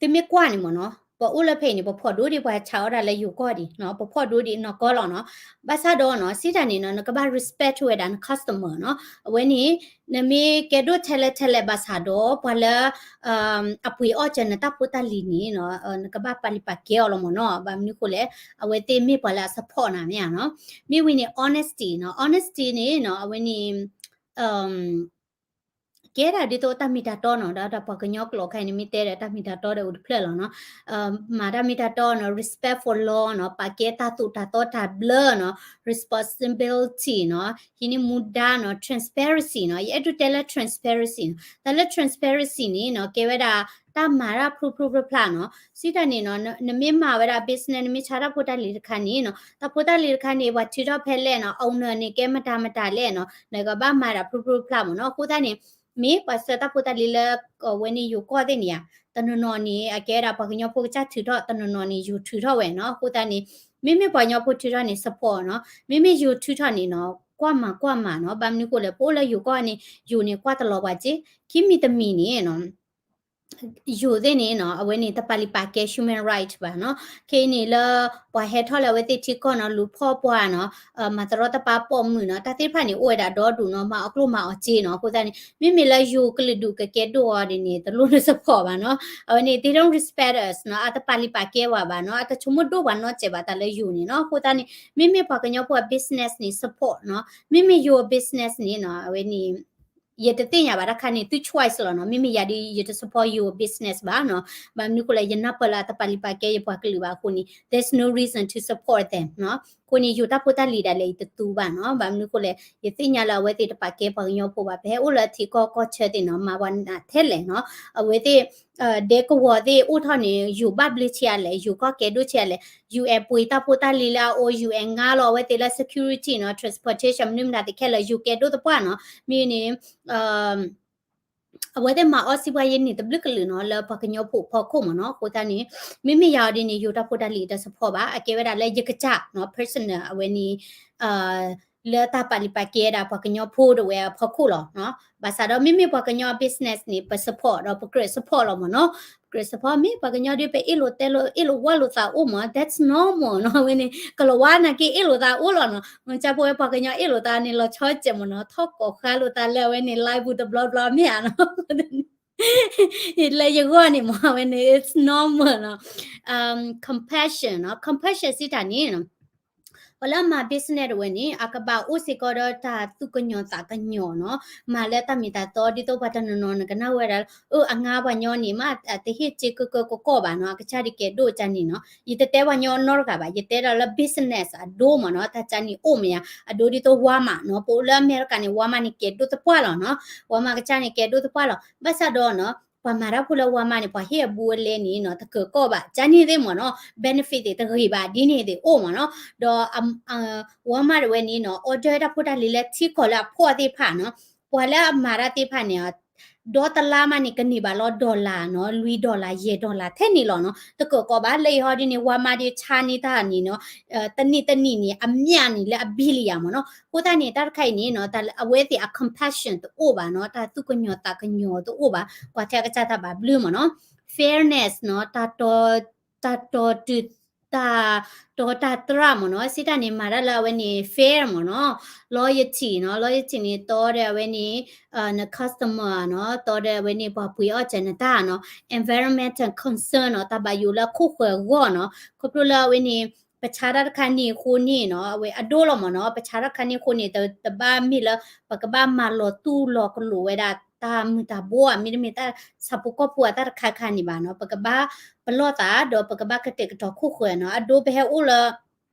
သုမ့ၢ်ကွၢ်န့ၣ်မ့ၢ်နီၤ, ပှၤအိၣ်လၢဖဲအံၤန့ၣ် ပဖှီၣ်ဒိၣ်ဒံးပှၤဆးအီၣ်တၢ်လၢယိၤကီၢ်ဒံးနီၤ, ပဖှီၣ်ဒိၣ်ဒံးနီၢ်ကီၢ်လီၤနီၤ. ဘၣ်ဆၣ်ဒီးနီၤ စံးတၢ်န့ၣ်နီၤ နကဘၣ် respect ဝဲဒၣ်န customer နီၤ. အဝဲန့ၣ် နမ့ၢ်ကဲဒိၣ်ထဲလဲၣ်ထဲလဲၣ်ဘၣ်ဆၣ်ဒီး ပှၤလၢ အပှ့ၤအီၣ်စၢၤနတၢ်ဖိတၢ်လံၤန့ၣ်နီၤ နကဘၣ်ပာ်လုၢ်ပာ်ကဲအီၤလီၤမ့ၢ်နီၤ. ဘၣ်မနုၤဃိလဲၣ် အဝဲသ့ၣ်မ့ၢ်ပှၤလၢအ support နၤမ့ၢ်ဧါနီၤ. မ့ၢ်ဝံၤန့ၣ် honesty နီၤ, honesty န့ၣ်နီၤ အဝဲန့ၣ် ကဲဒၣ်ဒ်သိးတၢ်မ့ၢ်တၢ်တီနီၤ, ဒီးတၢ်ပှၤကညီကျိာ်ခါအံၤန့ၣ် မ့ၢ်တဲဒီးတၢ်မ့ၢ်တၢ်တီဒီးအိၣ်တဖျၢၣ်လီၤနီၤ. မၤတၢ်မ့ၢ်တၢ်တီနီၤ, respect for law နီၤ, ပာ်ကဲတၢ်သိၣ်တၢ်သီတၢ်ဘျၢနီၤ, responsibility နီၤ, ဟံးန့ၢ်မူဒါနီၤ, transparency နီၤ, ယအဲၣ်ဒိးတဲလၢ transparency နီၤ. တၢ်လၢ transparency န့ၣ်နီၤ ကဲဝဲဒၣ်တၢ်မၤတၢ်ဖျိဖျိဖျါဖျါနီၤ. စံးတၢ်န့ၣ်နီၤ နမ့ၢ်မၤဝဲဒၣ် business နမ့ၢ်ဆါတၢ်ဖိတၢ်လံၤတခါန့ၣ်နီၤ တၢ်ဖိတၢ်လံၤတခါန့ၣ် ပှၤထုးထီၣ်ဖဲလဲၣ်နီၤ, owner န့ၣ် ကဲမတၤမတၤလဲၣ်နီၤ, နကဘၣ်မၤဒၣ်ဖျိဖျိဖျါမ့ၢ်နီၤ. အဃိသတးန့ၣ် မ့ၢ်ပှၤဆှၢတၢ်ဖိတၢ်လံၤလၢ အဝဲန့ၣ်ယိၤကီၢ်သ့ၣ်န့ၣ်ဧါ, တနီၤနီၤန့ၣ် အကဲဝဲဒၣ်ပှၤကညီဖိကစၢ်ထုးထီၣ်, တနီၤနီၤန့ၣ် ယိၤထုးထီၣ်ဝဲနီၤ. အဃိသတးန့ၣ် မ့မ့ၢ်ပှၤကညီဖိထုးထီၣ်န့ၣ် support နီၤ, မ့မ့ၢ်ယိၤထုးထီၣ်န့ၣ်နီၤ ကွၢ်မၤကွၢ်မၤနီၤ. ဘၣ်မနုၤဃိလဲၣ် ပအိၣ်လၢယိၤကီၢ်န့ၣ် ယိၤန့ၣ်ကွၢ်တလီၤပှၤက့, ခံမံၤတမံၤန့ၣ်နီၤ ယိၤသ့ၣ်န့ၣ်နီၤ အဝဲန့ၣ် တပာ်လုၢ်ပာ်ကဲ human right ဘၣ်နီၤ. ခဲအံၤန့ၣ်လၢ ပှၤဟဲထီၣ်လၢအဝဲသ့ၣ်ထံကီၢ်နီၤ လူၤဖီၣ်ပှၤနီၤ, မၤတရီတပါပိာ်မုၣ်နီၤ, တၢ်သ့ၣ်တဖၣ်န့ၣ် အိၣ်ဝဲဒၣ်ဒီဒူၣ်နီၤ, မၤအီၣ်ကျိၣ်မၤအီၣ်စ့နီၤ. အဃိသတးန့ၣ် မ့မ့ၢ်လၢယိၤကလုာ်ဒူၣ်ကကဲဒိၣ်အီၤဒ်န့ၣ် တလိၣ်န support ဘၣ်နီၤ. အဝဲန့ၣ် they don't respect us နီၤ, အတပာ်လုၢ်ပာ်ကဲဝဲဘၣ်နီၤ, အတဆိကမိၣ်ဒိၣ်ပှၤနီတစဲးဘၣ်တၢ်လၢယိၤန့ၣ်နီၤ. အဃိသတးန့ၣ် မ့မ့ၢ်ပှၤကညီဖိအ business န့ၣ် support နီၤ, မ့မ့ၢ်ယိၤ business န့ၣ်နီၤ အဝဲန့ၣ် ယတသ့ၣ်ညါဘၣ်တၢ်ခါန့ၣ် သု choice လီၤနီၤ. မ့မ့ၢ်ယၤဒီး ယတ support ယိၤ business ဘၣ်နီၤ. ဘၣ်မနုၤဃိလဲၣ် ယနၢ်ပၢၢ်လၢအတပာ်လုၢ်ပာ်ကဲယပှၤကလုာ်ဘၣ်အဃိန့ၣ် there's no reason to support them နီၤ. အဃိန့ၣ် ယိၤတၢ်ဖိတၢ်လံၤဒၣ်လဲာ် ယတသူဘၣ်နီၤ. ဘၣ်မနုၤဃိလဲၣ် ယသ့ၣ်ညါလၢအဝဲသ့ၣ်တပာ်ကဲပှၤကညီဖိဘၣ်. ပဟဲအိၣ်လၢထံကီၢ်ကီၢ်ဆၢသ့ၣ်နီၤ မၤပှၤနးထဲလဲၣ်နီၤ. အဝဲသ့ၣ် ဒဲကဝီၤသ့ၣ်အိၣ်ထီၣ်န့ၣ် ယိၤဘၣ်ဘျုးဆံးအါလဲၣ်, ယိၤကီၢ်ကဲဒိၣ်ဆံးအါလဲၣ်, ယိၤအဲၣ်ပှ့ၤတၢ်ဖိတၢ်လံၤလၢအအိၣ်, ယိၤအဲၣ်ငါလီၤအဝဲသ့ၣ်လၢ security နီၤ, transportation မနုၤမတၤသ့ၣ်ခဲလၢာ် ယိၤကဲဒိၣ်သပှၢ်နီၤ. မ့ၢ်န့ၣ် အဝဲသ့ၣ်မၤအီၣ်စံးပှၤယဲန့ၣ်တဘျုးကလုာ်နီၤ လၢပှၤကညီဖိအဖီခိၣ်မ့ၢ်နီၤ. အဃိသတးန့ၣ် မ့မ့ၢ်ယၤအီၤဒ်န့ၣ် ယိၤတၢ်ဖိတၢ်လံၤတ support ဘၣ်, အကဲဝဲဒၣ်လၢယကစၢ်နီၤ personal အဝဲန့ၣ် လၢတၢ်ပာ်လုၢ်ပာ်ကဲဒၣ်ပှၤကညီဖိဒၣ်ဝဲအဖီခိၣ်လီၤနီၤ. ဘၣ်ဆၣ်ဒီးမ့မ့ၢ်ပှၤကညီ business န့ၣ် ပ support ဒီးပကြၢး support လီၤမ့ၢ်နီၤ. ပကြၢး support မ့ၢ်ပှၤကညီဒ်ပအ့ၣ်လိာ်တဲလိာ် အ့ၣ်လိာ်ဝါလိာ်သးအိၣ်မ့ၢ် that's normal နီၤ. အဝဲန့ၣ် ကလီၤဝါနာ်က့အ့ၣ်လိာ်သးအိၣ်လီၤနီၤ. မ့ၢ်ကၢ်ဖိဝဲပှၤကညီအ့ၣ်လိာ်သးန့ၣ် လီၤဆီစဲးမ့ၢ်နီၤ. ထီၣ်ကိးဃါလိာ်သးလၢအဝဲန့ၣ် live ပူၤတဘျီဘျီမ့ၢ်ဧါနီၤ. လၢယဂီၢ်န့ၣ်မ့ၢ် အဝဲန့ၣ် it's normal နီၤ. compassion နီၤ, compassion စံးတၢ်န့ၣ်နီၤ ပှၤလၢအမၤ business တဝဲန့ၣ် အကဘၣ်အိၣ်စ့ၢ်ကီးဒီးတၢ်သူၣ်ကညီၤသးကညီၤနီၤ, မၤလၢတၢ်မ့ၢ်တၢ်တီ ဒ်သိးပှၤတနီၤနီၤ နကနၣ်ဝဲဒၣ် အၢ အငါပှၤညီန့ၣ် မ့ၢ်အတဟ့ၣ်စ့ကကၢကကီၢ်ဘၣ်နီၤ, အကစၢ်ဒုးကဲဒိၣ်ကၢ်န့ၣ်နီၤ. ယတတဲပှၤညီနီတဂၤဘၣ်, ယတဲဒၣ်လၢ business အဒိမ့ၢ်နီၤ, တၢ်ကၢ်န့ၣ်အိၣ်မ့ၢ်ယါ အဒိဒ်သိး Walmart နီၤ, ပအိၣ်လၢအမဲရကၤန့ၣ် Walmart န့ၣ်ကဲဒိၣ်သပှၢ်လီၤနီၤ, Walmart ကစၢ်န့ၣ်ကဲဒိၣ်သပှၢ်လီၤ. ဘၣ်ဆၣ်ဒီးနီၤ ပှၤမၤတၢ်ဖိလၢ Walmart န့ၣ် ပှၤဟ့ၣ်အဘူးအလဲန့ၣ်နီၤ တကၢၤကီၢ်ဘၣ်, ကၢ်န့ၣ်သ့ၣ်မ့ၢ်နီၤ benefit သ့ၣ်တဂ့ၤဘၣ် ဒ်န့ၣ်သ့ၣ်အိၣ်မ့ၢ်နီၤ. ဒီး Walmart တဝဲန့ၣ်နီၤ order တၢ်ဖိတၢ်လံၤလၢထံကီၢ်လၢအဖှီၣ်သ့ၣ်တဖၣ်နီၤ, ပှၤလၢအမၤတၢ်သ့ၣ်တဖၣ်န့ၣ် ဒီတလါမးန့ၣ် ကန့ၢ်ဘၣ်လီၤ dollar နီၤ, လွံၢ် dollar ယဲၢ် dollar ထဲန့ၣ်လီၤနီၤ, တကၢၤကီၢ်ဘၣ်. လၢအံၤဟီဒ်န့ၣ် Walmart ဒ်ဆါန့ၢ်တၢ်န့ၣ်နီၤ တနံၣ်တနံၣ်န့ၣ် အမျးန့ၣ်လၢအ billion မ့ၢ်နီၤ. အဃိသတးန့ၣ် တၢ်တခါအံၤန့ၣ်နီၤ အဝဲသ့ၣ်အ compassion တအိၣ်ဘၣ်နီၤ, တၢ်သူၣ်ကညီၤသးကညီၤတအိၣ်ဘၣ်, ကွၢ်ထဲအကစၢ်တၢ်ဘၣ်ဘျုးမ့ၢ်နီၤ. fairness နီၤ, တၢ်တီ တၢ်တီတုၤ တၢ်တီတၢ်တြၢ်မ့ၢ်နီၤ, စံးတၢ်န့ၣ် မၤတၢ်လၢအဝဲန့ၣ် fair မ့ၢ်နီၤ. loyalty နီၤ, loyalty န့ၣ် တီဒီးအဝဲန့ၣ် န customer နီၤ, တီဒီးအဝဲန့ၣ် ပှၤပှ့ၤအီၣ်စၢၤနတၢ်နီၤ. environmental concern နီၤ, တၢ်ဘၣ်ယိၣ်လၢခိၣ်ဃၢၤအဂီၢ်နီၤ. ခီဖျိလၢအဝဲန့ၣ် ပဆါတၢ်တခါန့ၣ်အဃိန့ၣ်နီၤ, အဝဲအဒိလီၤမ့ၢ်နီၤ. ပဆါတၢ်တခါန့ၣ်အဃိန့ၣ် တဘၣ်မ့ၢ်လၢ ပကဘၣ်မၤလီၤတူၢ်လီၤကလိာ်ဝဲဒၣ် တၢ်မုၢ်တၢ်ဘိဧါ, မ့တမ့ၢ်တၢ်ဆၣ်ဖိကီၢ်ဖိအတၢ်တခါခါန့ၣ်ဘၣ်နီၤ. ပကဘၣ်ပလီၢ်သး ဒီးပကဘၣ်ကတဲာ်ကတီၤခိၣ်ဃၢၤနီၤ. အဒိပဟဲအိၣ်လၢ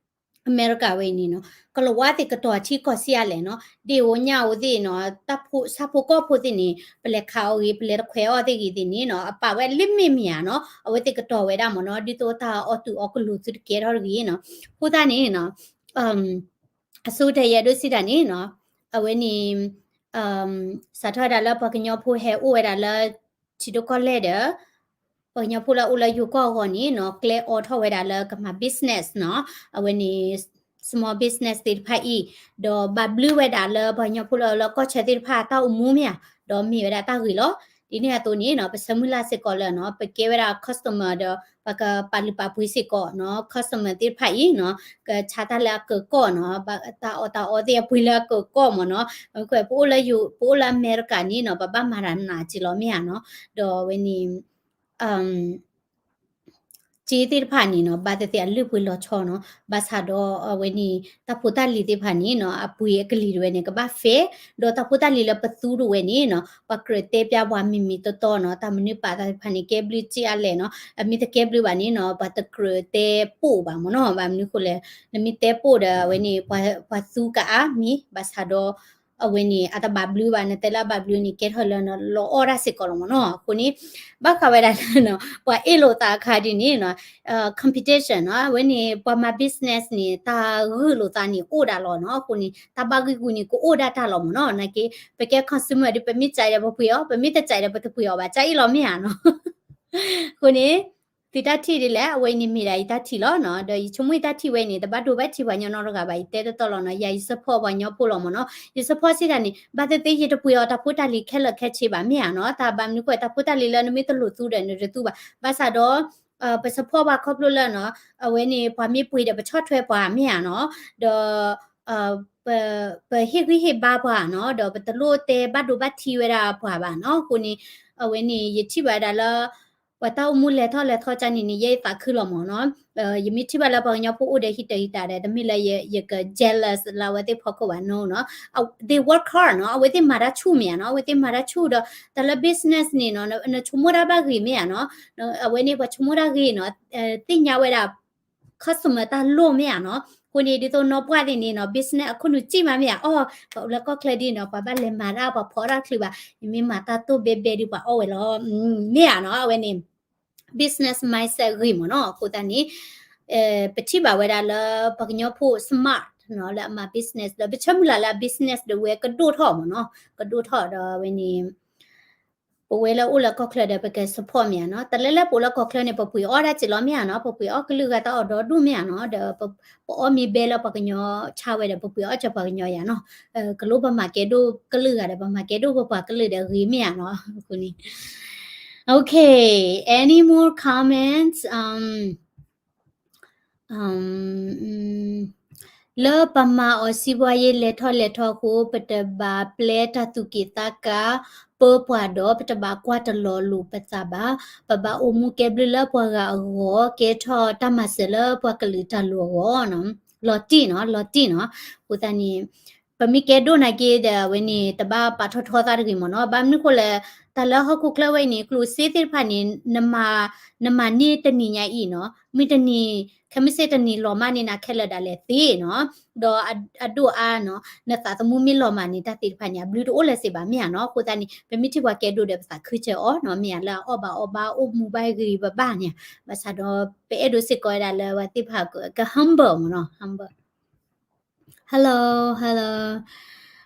အမဲရကၤဝဲအံၤန့ၣ်နီၤ, ကလီၤဝါသ့ၣ်ကတီၤထံကီၢ်ဆံးအါလဲၣ်နီၤ, ဒ့ၣ်ဧိၤညၣ်ဧိၤသ့ၣ်နီၤ, တၢ်ဖိဆၣ်ဖိကီၢ်ဖိသ့ၣ်န့ၣ် ပလဲၤခးအီၤဂ့ၤ ပလဲၤတခွဲးအီၤသ့ၣ်ဂ့ၤသ့ၣ်န့ၣ်နီၤ, အပာ်ဝဲလၢမ့ၢ်မ့ၢ်ဧါနီၤ, အဝဲသ့ၣ်ကတီၤဝဲဒၣ်မ့ၢ်နီၤ, ဒ်သိးတၢ်အီၣ်တုၤအီၣ်ကလူးသုတကဲထီၣ်တဂ့ၤနီၤ. အဃိသတးန့ၣ်နီၤ အဆိကတၢၢ်ယအဲၣ်ဒိးစံးတၢ်န့ၣ်နီၤ, အဝဲန့ၣ် စးထီၣ်ဝဲဒၣ်လၢပှၤကညီဖိဟဲအိၣ်ဝဲဒၣ်လၢ ထံဒိၣ်ကီၢ်လဲၢ်ဒီး ပှၤကညီဖိလၢအအိၣ်လၢယိၤကီၢ်အဂီၢ်န့ၣ်နီၤ ကျဲအိးထီၣ်ဝဲဒၣ်လၢကမၤ business နီၤ, အဝဲန့ၣ် small business သ့ၣ်တဖၣ်အံၤ, ဒီးဘၣ်ဘျုးဝဲဒၣ်လၢပှၤကညီဖိလၢအအိၣ်လၢကီၢ်ဆၢသ့ၣ်တဖၣ်တၢ်အိၣ်မူမ့ၢ်ဧါ, ဒီးမ့ၢ်ဝဲဒၣ်တၢ်ဂ့ၤလီၤ. ဒ်န့ၣ်အသိးန့ၣ်နီၤ ပဆၢမုၢ်လၢ်စ့ၢ်ကီးလၢနီၤ ပကဲဝဲဒၣ် customer ဒီး ပကပာ်လုၢ်ပာ်ပှ့ၤစ့ၢ်ကီးနီၤ customer သ့ၣ်တဖၣ်အံၤနီၤ ကဆါတၢ်လၢအကၢၤကီၢ်နီၤ တၢ်အီၣ်တၢ်အီသ့ၣ်အပှ့ၤလၢအကၢၤကီၢ်မ့ၢ်နီၤ, ပအိၣ်လၢယိၤ ပအိၣ်လၢအမဲရကၤန့ၣ်နီၤ ပဘၣ်မၤတၢ်နးက့လီၤမ့ၢ်ဧါနီၤ, ဒီးအဝဲန့ၣ် စ့သ့ၣ်တဖၣ်န့ၣ်နီၤ ဘၣ်သ့ၣ်သ့ၣ်အလုၢ်ပှ့ၤလီၤဆီနီၤ, ဘၣ်ဆၣ်ဒီးအဝဲန့ၣ် တၢ်ဖိတၢ်လံၤသ့ၣ်တဖၣ်န့ၣ်နီၤ အပှ့ၤအကလံၤတဝဲန့ၣ် ကဘၣ် fair, ဒီးတၢ်ဖိတၢ်လံၤလၢပသူတဝဲန့ၣ်နီၤ ပှၤကြၢးတဲပျါပှၤမံၤမံၤတီတီနီၤ, တၢ်မနုၤပာ်သးသ့ၣ်တဖၣ်န့ၣ် ကဲဘျုးစ့အါလဲၣ်နီၤ, အမ့ၢ်တကဲဘျုးဘၣ်န့ၣ်နီၤ ပှၤတကြၢးတဲပိၢ်ဘၣ်မ့ၢ်နီၤ, ဘၣ်မနုၤဃိလဲၣ် နမ့ၢ်တဲပိၢ်ဒီးအဝဲန့ၣ် ပှၤသူကအါမံၤ ဘၣ်ဆၣ်ဒီး အဝဲန့ၣ် အတဘၣ်ဘျုးဘၣ် နတဲလၢအဘၣ်ဘျုးန့ၣ် ကဲထီၣ်လၢနလီၤအီၣ်တၢ်စ့ၢ်ကီးလီၤမ့ၢ်နီၤ, အဃိန့ၣ် ဘၣ်ဃးဝဲဒၣ်လၢနီၤ ပှၤအ့ၣ်လိာ်သးအခါဒ်န့ၣ်နီၤ competition နီၤ အဝဲန့ၣ် ပှၤမၤ business န့ၣ် တၢ်ဂုာ်လိာ်သးန့ၣ်အိၣ်ဒၣ်လီၤနီၤ, အဃိန့ၣ် တၢ်ဘၣ်ဂံၢ်ဂူာ်န့ၣ် ကအိၣ်ဒၣ်တၢ်လီၤမ့ၢ်နီၤ, နာ်က့ ပကဲ consumer ဒီး ပမ့ၢ်စဲးဒီးပပှ့ၤအီၤ ပမ့ၢ်တစဲးဒီးပတပှ့ၤအီၤဘၣ် ကအ့ၣ်လီၤမ့ၢ်ဧါနီၤ အဃိန့ၣ် သုတၢ်ထံၣ်ဒ်လဲၣ် အဝဲအံၤန့ၣ်မ့ၢ်ဒၣ်ယတၢ်ထံၣ်လီၤနီၤ, ဒီးယဆိကမိၣ်ယတၢ်ထံၣ်ဝဲန့ၣ် တဘၣ်ဒိဘၣ်ထံးပှၤကညီနီတဂၤဘၣ်, ယတဲတတီလီၤနီၤ, ယၤယ support ပှၤကညီဖိလီၤမ့ၢ်နီၤ, ယ support စံးတၢ်န့ၣ် ဘၣ်သ့ၣ်သ့ၣ်ယတပှ့ၤအီၤတၢ်ဖိတၢ်လံၤခဲလၢာ်ခဲဆ့ဘၣ်မ့ၢ်ဧါနီၤ, တၢ်ဘၣ်မနုၤဃိ တၢ်ဖိတၢ်လံၤလၢနမ့ၢ်တလိၣ်သူဒီးနတသူဘၣ်, ဘၣ်ဆၣ်ဒီး ပ support ပှၤခီဖျိလၢနီၤ အဝဲန့ၣ် ပှၤမ့ၢ်ပှ့ၤဒီးပဆီၣ်ထွဲပှၤမ့ၢ်ဧါနီၤ, ဒီး ပ ပဟ့ၣ်ဂံၢ်ဟ့ၣ်ဘါပှၤနီၤ, ဒီးပတလိၣ်တဲဘၣ်ဒိဘၣ်ထံးဝဲဒၣ်ပှၤဘၣ်နီၤ, အဃိန့ၣ် အဝဲန့ၣ် ယထံၣ်ဘၣ်ဝဲဒၣ်လၢ ပှၤတၢ်အိၣ်မူလဲၤထီၣ်လဲၤထီၣ်ကန့ၣ်န့ၣ် ယဲယသးခုလီၤမ့ၢ်နီၤ, ယမ့ၢ်ထံၣ်ဘၣ်လၢပှၤကညီဖိအိၣ်ဒီးဟံးတၢ်ဟံးတၢ်ဒီး တမ့ၢ်လၢယက jealous လၢအဝဲသ့ၣ်ဖီခိၣ်ဘၣ်နီၤ, they work hard နီၤ, အဝဲသ့ၣ်မၤတၢ်ဆူၣ်မ့ၢ်ဧါနီၤ, အဝဲသ့ၣ်မၤတၢ်ဆူၣ်ဒီး တၢ်လၢ business န့ၣ်နီၤ နဆိကမိၣ်တၢ်ဘၣ်ဂ့ၤမ့ၢ်ဧါနီၤ, အဝဲန့ၣ်ပှၤဆိကမိၣ်တၢ်ဂ့ၤနီၤ, သ့ၣ်ညါဝဲဒၣ် customer တၢ်လိၣ်မ့ၢ်ဧါနီၤ, အဃိန့ၣ် ဒ်သိးနီၢ်ပှၢ်သ့ၣ်န့ၣ်နီၤ business အခိၣ်နူာ်စံၣ်မးမ့ၢ်ဧါ, အိ ပှၤအိၣ်လၢကီၢ်ချၢဒ်နီၤ ပှၤဘၣ်လဲၤမၤတၢ် ပှၤဖီအီၣ်တၢ်ချုးဘၣ်, ယမ့ၢ်မၤတၢ်တိၢ်ဘဲဘဲဒ်ပှၤအီၣ်ဝဲလီၤ, မ့ၢ်ဧါနီၤ, အဝဲန့ၣ် business mindset ဂ့ၤမ့ၢ်နီၤ, အဃိသတးန့ၣ် ပထံၣ်ဘၣ်ဝဲဒၣ်လၢ ပှၤကညီဖိ smart နီၤ လၢအမၤ business ဒီး ပဆၢမုၢ်လၢ်လၢအ business ဒီးဝဲကဒိၣ်ထီၣ်မ့ၢ်နီၤ, ကဒိၣ်ထီၣ်ဒီးအဝဲန့ၣ် ပဝဲလၢအိၣ်လၢကီၢ်ချၢဒီး ပက support မ့ၢ်ဧါနီၤ, တၢ်လၢလၢပအိၣ်လၢကီၢ်ချၢန့ၣ် ပပှ့ၤအီၣ်တၢ်စ့ၢ်လီၤမ့ၢ်ဧါနီၤ, ပပှ့ၤအီၣ်ကလုာ်ဂၤတၢ်အီၣ်ဒီဒူၣ်မ့ၢ်ဧါနီၤ, ဒီးပအီၣ်မ့ၢ်ဘဲလၢပှၤကညီဆါဝဲဒီး ပပှ့ၤအီၣ်ကၢၤပှၤကညီယၤနီၤ, ကလိပမၤကဲဒိၣ်ကလုာ်ဂၤဒီး ပမၤကဲဒိၣ်ပပှၤကလုာ်ဒီးအဂ့ၤမ့ၢ်ဧါနီၤ, အဃိန့ၣ် Okay, any more comments? Um, လၢပမၤအီၤစံးဘှါယဲလဲၤထီၣ်လဲၤထီၣ်အဃိ ပတဘၣ်ပျဲတၢ်သူၣ်က့ၣ်သးကါ ပၢပှၤဒီး ပတဘၣ်ကွၢ်တလီၤလိာ်ပသးဘၣ်, ပဘၣ်အိၣ်မူကဲဘျုးလၢပှၤဂၤအဂီၢ် ကဲထီၣ်တၢ်မၤစၢၤလၢပှၤကလုာ်တၢ်လိၤအဂီၢ်နီၤ, လီၤတံၢ်နီၤ, လီၤတံၢ်နီၤ, အဃိသတးန့ၣ် ပမ့ၢ်ကဲဒိၣ်နာ်က့ဒီး အဝဲန့ၣ် တဘၣ်ပာ်ထီၣ်ထီသးတဂ့ၤမ့ၢ်နီၤ, ဘၣ်မနုၤဃိလဲၣ် တၢ်လၢဟီၣ်ခိၣ်ချၢဝဲအံၤန့ၣ် ကျိၣ်စ့သ့ၣ်တဖၣ်န့ၣ် နမၤ နမၤန့ၢ်တနံၤညါအံၤနီၤ, မ့ၢ်တနံၤ ခဲမုၢ်ဆ့ၣ်တနံၤလီၤမၢ်န့ၢ်နၤခဲလၢာ်ဒၣ်လဲာ် သ့နီၤ, ဒီးအဒိၣ်အါနီၤ နသးသမူမ့ၢ်လီၤမၢ်န့ၣ် တၢ်သ့ၣ်တဖၣ်န့ၣ် အဘျုးတအိၣ်လၢၤစ့ၢ်ဘၣ်မ့ၢ်ဧါနီၤ, အဃိသတးန့ၣ် ပမ့ၢ်ထံၣ်ပှၤကဲဒိၣ်ဒီး ပသးခုစၢၤအီၤနီၤ, မ့ၢ်ဧါ လၢအအီၣ်ဘၣ်အီဘၣ် အိၣ်မူဘၣ်ဂ့ၤဂ့ၤဘၣ်ဘၣ်န့ၣ်, ဘၣ်ဆၣ်ဒီး ပအဲၣ်ဒိးစ့ၢ်ကီးဝဲဒၣ်လၢပှၤသ့ၣ်တဖၣ်က humble မ့ၢ်နီၤ, humble. Hello, hello.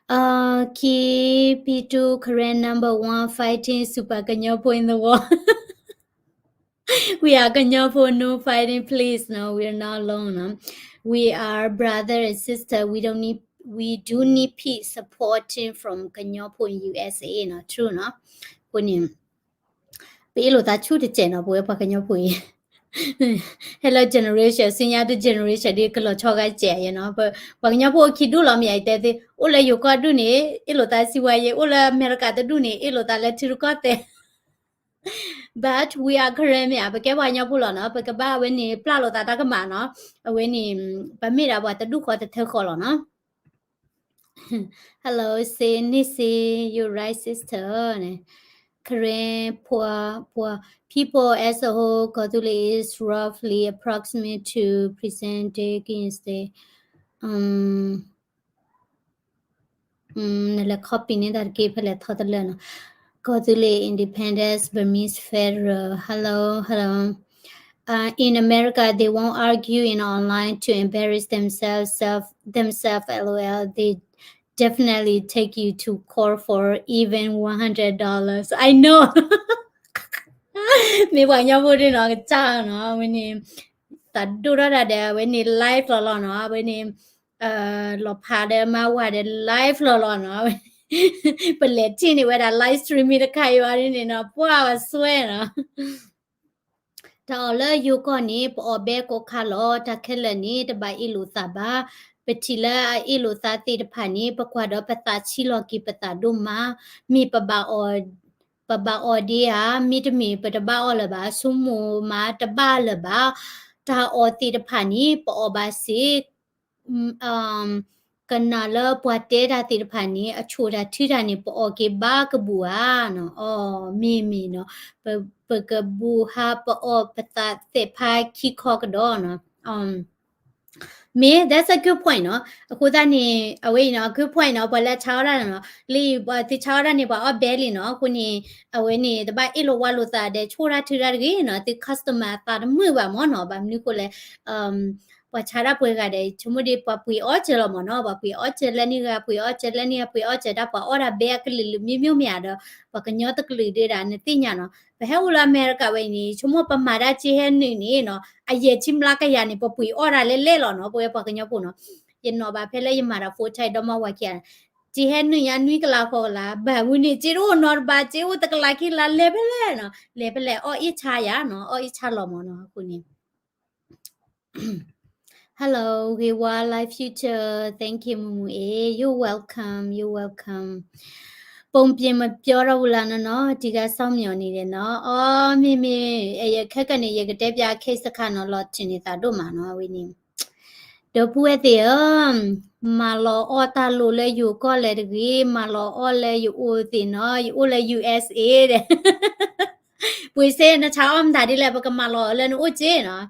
Uh, keep it to Karen number one fighting super ကညီဖိ in the world. We are ကညီဖိ no fighting, please, no, we're not alone, no. We are brother and sister, we don't need, we do need peace supporting from ကညီဖိ in U S A, no, true, no. အဃိန့ၣ် ပအ့ၣ်လိာ်သးဆူၣ်တစဲးနီၤ, ပဝဲပှၤကညီဖိအံၤ ဟဲလၢ generation ဆူညါတ generation ဒ်ကလီၤဆီဂၤစဲးယဲနီၤ, ပှၤကညီဖိအိၣ်ခံဒူၣ်လီၤမ့ၢ်ယတဲသ့, အိၣ်လၢယိၤကီၢ်ဒူၣ်န့ၣ် အ့ၣ်လိာ်သးစံးဝဲယဲ, အိၣ်လၢအမဲရကၤတဒူၣ်န့ၣ် အ့ၣ်လိာ်သးလၢထံရူၢ်ကီၢ်သဲး But we are Karen မ့ၢ်ဧါ, ပကဲပှၤကညီဖိလီၤနီၤ, ပကဘၣ်အဝဲန့ၣ် ပျၢ်လိာ်သးတၢ်ကမၣ်နီၤ, အဝဲန့ၣ် ပမ့ၢ်ဒၣ်ပှၤတဒူၣ်ဃီတထၢဃီလီၤနီၤ. Hello, say န့ၣ် say, you're right, sister. Karen ပှၤ ပှၤ people as a whole, ကီၢ်သူလ့ၤ is roughly approximate to present day Karen State. Um, နလဲၤ copy န့ၢ်တၢ်တက့ၢ် ဖဲလဲၣ်ထီတလၢာ်နီၤ. ကီၢ်သူလ့ၤ independence, Burmese federal. Hello, hello. uh, in America, they won't argue in online to embarrass themselves, self, themselves, lol. They definitely take you to court for even one hundred dollars. I know. မ့ၢ်ပှၤကညီဖိဒ်နီၤ ကစၢ်နီၤ အဝဲန့ၣ် သးဒိၣ်ထီၣ်တၢ်ဒီး အဝဲန့ၣ် live လီၤလီၤနီၤ အဝဲန့ၣ် လီၤဖးဒီးမါဝၤဒီး live လီၤလီၤနီၤ ပလဲၤထံၣ်န့ၢ်ဝဲဒၣ် live streaming တခါအံၤဝဲဒ်န့ၣ်နီၤ ပှၢ်ဝဲစွဲနီၤ တၢ်အီၣ်လၢယိၤကီၢ်န့ၣ် ပအီၣ်ဘဲကိးခါလီၤ တၢ်ခဲလၢာ်န့ၣ် တဘၣ်အ့ၣ်လိာ်သးဘၣ် ပထံၣ်လၢအအ့ၣ်လိာ်သးသ့ၣ်တဖၣ်န့ၣ် ပကွၢ်ဒီးပသးဆံးလီၤက့ၤပသးဒိၣ်မး မ့ၢ်ပဘၣ်အီၣ် ပဘၣ်အီၣ်ဒံးဧါ မ့တမ့ၢ်ပတဘၣ်အီၣ်လၢၤဘၣ် ဆိကမိၣ်မးတဘၣ်လၢၤဘၣ် တၢ်အီၣ်သ့ၣ်တဖၣ်န့ၣ် ပအီၣ်ဘၣ်စ့ၢ် ကနၣ်လၢပှၤတဲတၢ်သ့ၣ်တဖၣ်န့ၣ် အဆိၣ်တၢ်ထုတၢ်န့ၣ် ပအီၣ်က့ၤဘၣ်ကဘူၣ်ဧါနီၤ အီၣ်မ့ၢ်မ့ၢ်နီၤ ပကဘူၣ်ဟးပအီၣ်ပသးသ့ၣ်ဖးခံခီကဒီးနီၤ မ့ၢ် that's a good point နီၤ အဃိသတးန့ၣ် အဝဲအံၤနီၤ good point နီၤ ပှၤလၢဆါအီၣ်တၢ်နီၤ လၢသုဆါအီၣ်တၢ်န့ၣ် ပှၤအီၣ်ဘဲလံနီၤ အဃိန့ၣ် အဝဲန့ၣ် တဘၣ်အ့ၣ်လိာ်ဝါလိာ်သးဒီး ဆိၣ်တၢ်ထုတၢ်တဂ့ၤနီၤ သု customer အသးတမုာ်ဘၣ်မ့ၢ်နီၤ ဘၣ်မနုၤဃိလဲၣ် ပှၤဆါတၢ်ပှဲၤဂၤဒီး ဆိကမိၣ်ဒ်ပှၤပှ့ၤအီၣ်စၢၤလီၤမ့ၢ်နီၤ ပှၤပှ့ၤအီၣ်စၢၤလၢန့ၢ်ဂၤ ပှ့ၤအီၣ်စၢၤလၢန့ၢ်ဂၤ ပှ့ၤအီၣ်စၢၤတၢ် ပှၤအီၣ်ဒၣ်ဘဲအကလုာ်လုာ်မ့ၢ်မ့ၢ်မ့ၢ်ဧါဒီး ပှၤကညီတကလုာ်ဒၣ်နသ့ၣ်ညါနီၤ ပဟဲအိၣ်လၢအမဲရကၤဝဲအံၤန့ၣ် ဆိကမိၣ်ပမၤတၢ်စ့ဟဲနုာ်န့ၣ်နီၤ အယဲၢ်ဆံမျးကယၤန့ၣ် ပပှ့ၤအီၣ်ဒၣ်လဲၣ်လဲၣ်လီၤနီၤ ပဝဲပှၤကညီဖိနီၤ ယနီၣ်ဘၣ်ဖဲလၢယမၤတၢ် full time ဒီမါဝၤခံဂၤ စ့ဟဲနုာ်ညါနွံကလးဃိးကလး ဘၣ်ဝံၤန့ၣ် စ့တအိၣ်နီတဘး စ့အိၣ်တကလးခံကလး လဲၤဖဲလဲၣ်နီၤ လဲၤဖဲလဲၣ် အီၣ်အ့ၣ်ဆါယၤနီၤ အီၣ်အ့ၣ်ဆါလီၤမ့ၢ်နီၤ အဃိန့ၣ် Hello, Gay Wild Life Future, thank you မုၢ်မုၢ်အ့ you're welcome, you're welcome. ပုံပြင်မပြောတော့ဘူးလားနော်နော် ဒီကစောင့်မျှော်နေတယ်နော် အီ မ့ၢ်မ့ၢ် အဲ ယခဲကနံၣ် ယကတဲပျး case တခါနီၤ လီၤတံၢ်န့ၢ်သးဒိၣ်မးနီၤ အဝဲန့ၣ် ဒီပုၢ်ဝဲၢ်သ့ၣ်ဧၢ, မၤလီၤအီၣ်တၢ်လိၤလၢယိၤကီၢ်လဲၣ်တဂ့ၤ, မၤလီၤအီၣ်လၢယအိၣ်သ့ၣ်နီၤ, ယအိၣ်လၢ ယူႇအၢၣ်စ်အ့ ဒီး ပှ့ၤစ့ နဆါအီၣ်မတၤဒ်လဲၣ် ပကမၤလီၤအီၣ်လၢနအိၣ်စ့နီၤ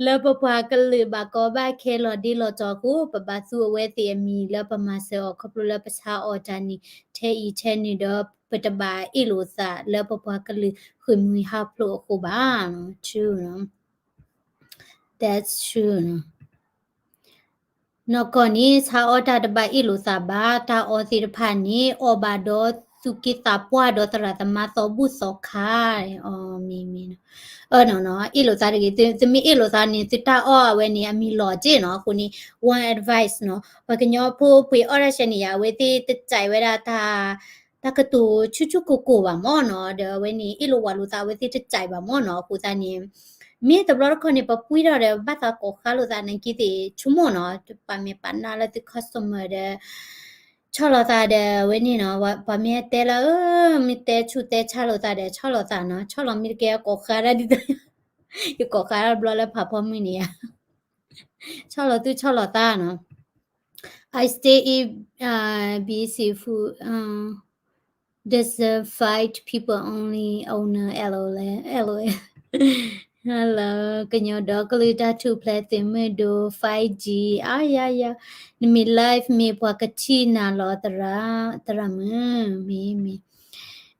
လၢပပှၤကလုာ်ဘၣ်ကီဘၣ်ခဲလီၤဒ့လီၤတီၤအဃိ ပဘၣ်သူအဝဲသ့ၣ်အမံၤလၢပမၤစၢၤအီၤ ခီဖျိလၢပဆါအီၣ်တၢ်န့ၣ် ထဲအံၤထဲနုၤဒီး ပတဘၣ်အ့ၣ်လိာ်သးလၢပပှၤကလုာ်ဃ့ၢ်မှံဟးဖျိးအဃိဘၣ်. True နီၤ. That's true နီၤ. နီၢ်ကီၢ်န့ၣ် ဆါအီၣ်တၢ်တဘၣ်အ့ၣ်လိာ်သးဘၣ်, တၢ်အီၣ်သ့ၣ်တဖၣ်န့ၣ် အီၣ်ဘၣ်ဒီးသူၣ်က့သးပှၢ်ဒီးသရၣ်သမါသီဘူၣ်သီခါ, အီ မ့ၢ်မ့ၢ်နီၤ, အၢနီၤနီၤ, အ့ၣ်လိာ်သးတဂ့ၤ, သုမ့ၢ်အ့ၣ်လိာ်သးန့ၣ် သုတၢ်အီၣ်အဝဲန့ၣ် အမံၤလီၤစ့နီၤ, အဃိန့ၣ် one advice နီၤ, ပှၤကညီဖိပှ့ၤအီၣ်တၢ်ဆဲန့ၣ်ယါ အဝဲသ့ၣ်တစဲးဝဲဒၣ်တၢ် တၢ်ကတိၤဆူၣ်ဆူၣ်ကိၢ်ကိၢ်ဘၣ်မ့ၢ်နီၤ, ဒီးအဝဲန့ၣ် အ့ၣ်လိာ်ဝးလိာ်သး အဝဲသ့ၣ်တစဲးဘၣ်မ့ၢ်နီၤ, အဃိသတးန့ၣ် မ့ၢ်တဘျီတခီၣ်န့ၣ် ပပှံထီၣ်ဒီး ဘၣ်သးကိးဃါလိာ်သးနာ်က့သ့ၣ် ဆိကမိၣ်နီၤ, ပာ်မဲာ်ပာ်နါလၢသု customer ဒီး ဆီၣ်လီၤသးဒီး အဝဲန့ၣ်နီၤ, ပှၤမ့ၢ်တဲလၢ မ့ၢ်တဲဆူၣ်တဲဆါလိာ်သးဒီး ဆီၣ်လီၤသးနီၤ, ဆီၣ်လီၤမ့ၢ်တကဲကိးဃါဒၣ်ဒ်သိး ယကိးဃါတဘျီလၢဖးဖီမုၢ်န့ၣ်ယါ ဆီၣ်လီၤသူၣ်ဆီၣ်လီၤသးနီၤ. I stay in uh, busy food uh, does the fight people only owner lol lol. Hello ကညီဒီကလုာ်တၢ်ထူၣ်ဖျဲးသုးမုၢ်ဒိၣ် five G အါယါယါ, နမ့ၢ် live မ့ၢ်ပှၤကထံၣ်နၤလီၤ သရၣ်မုၣ် မ့ၢ်မ့ၢ်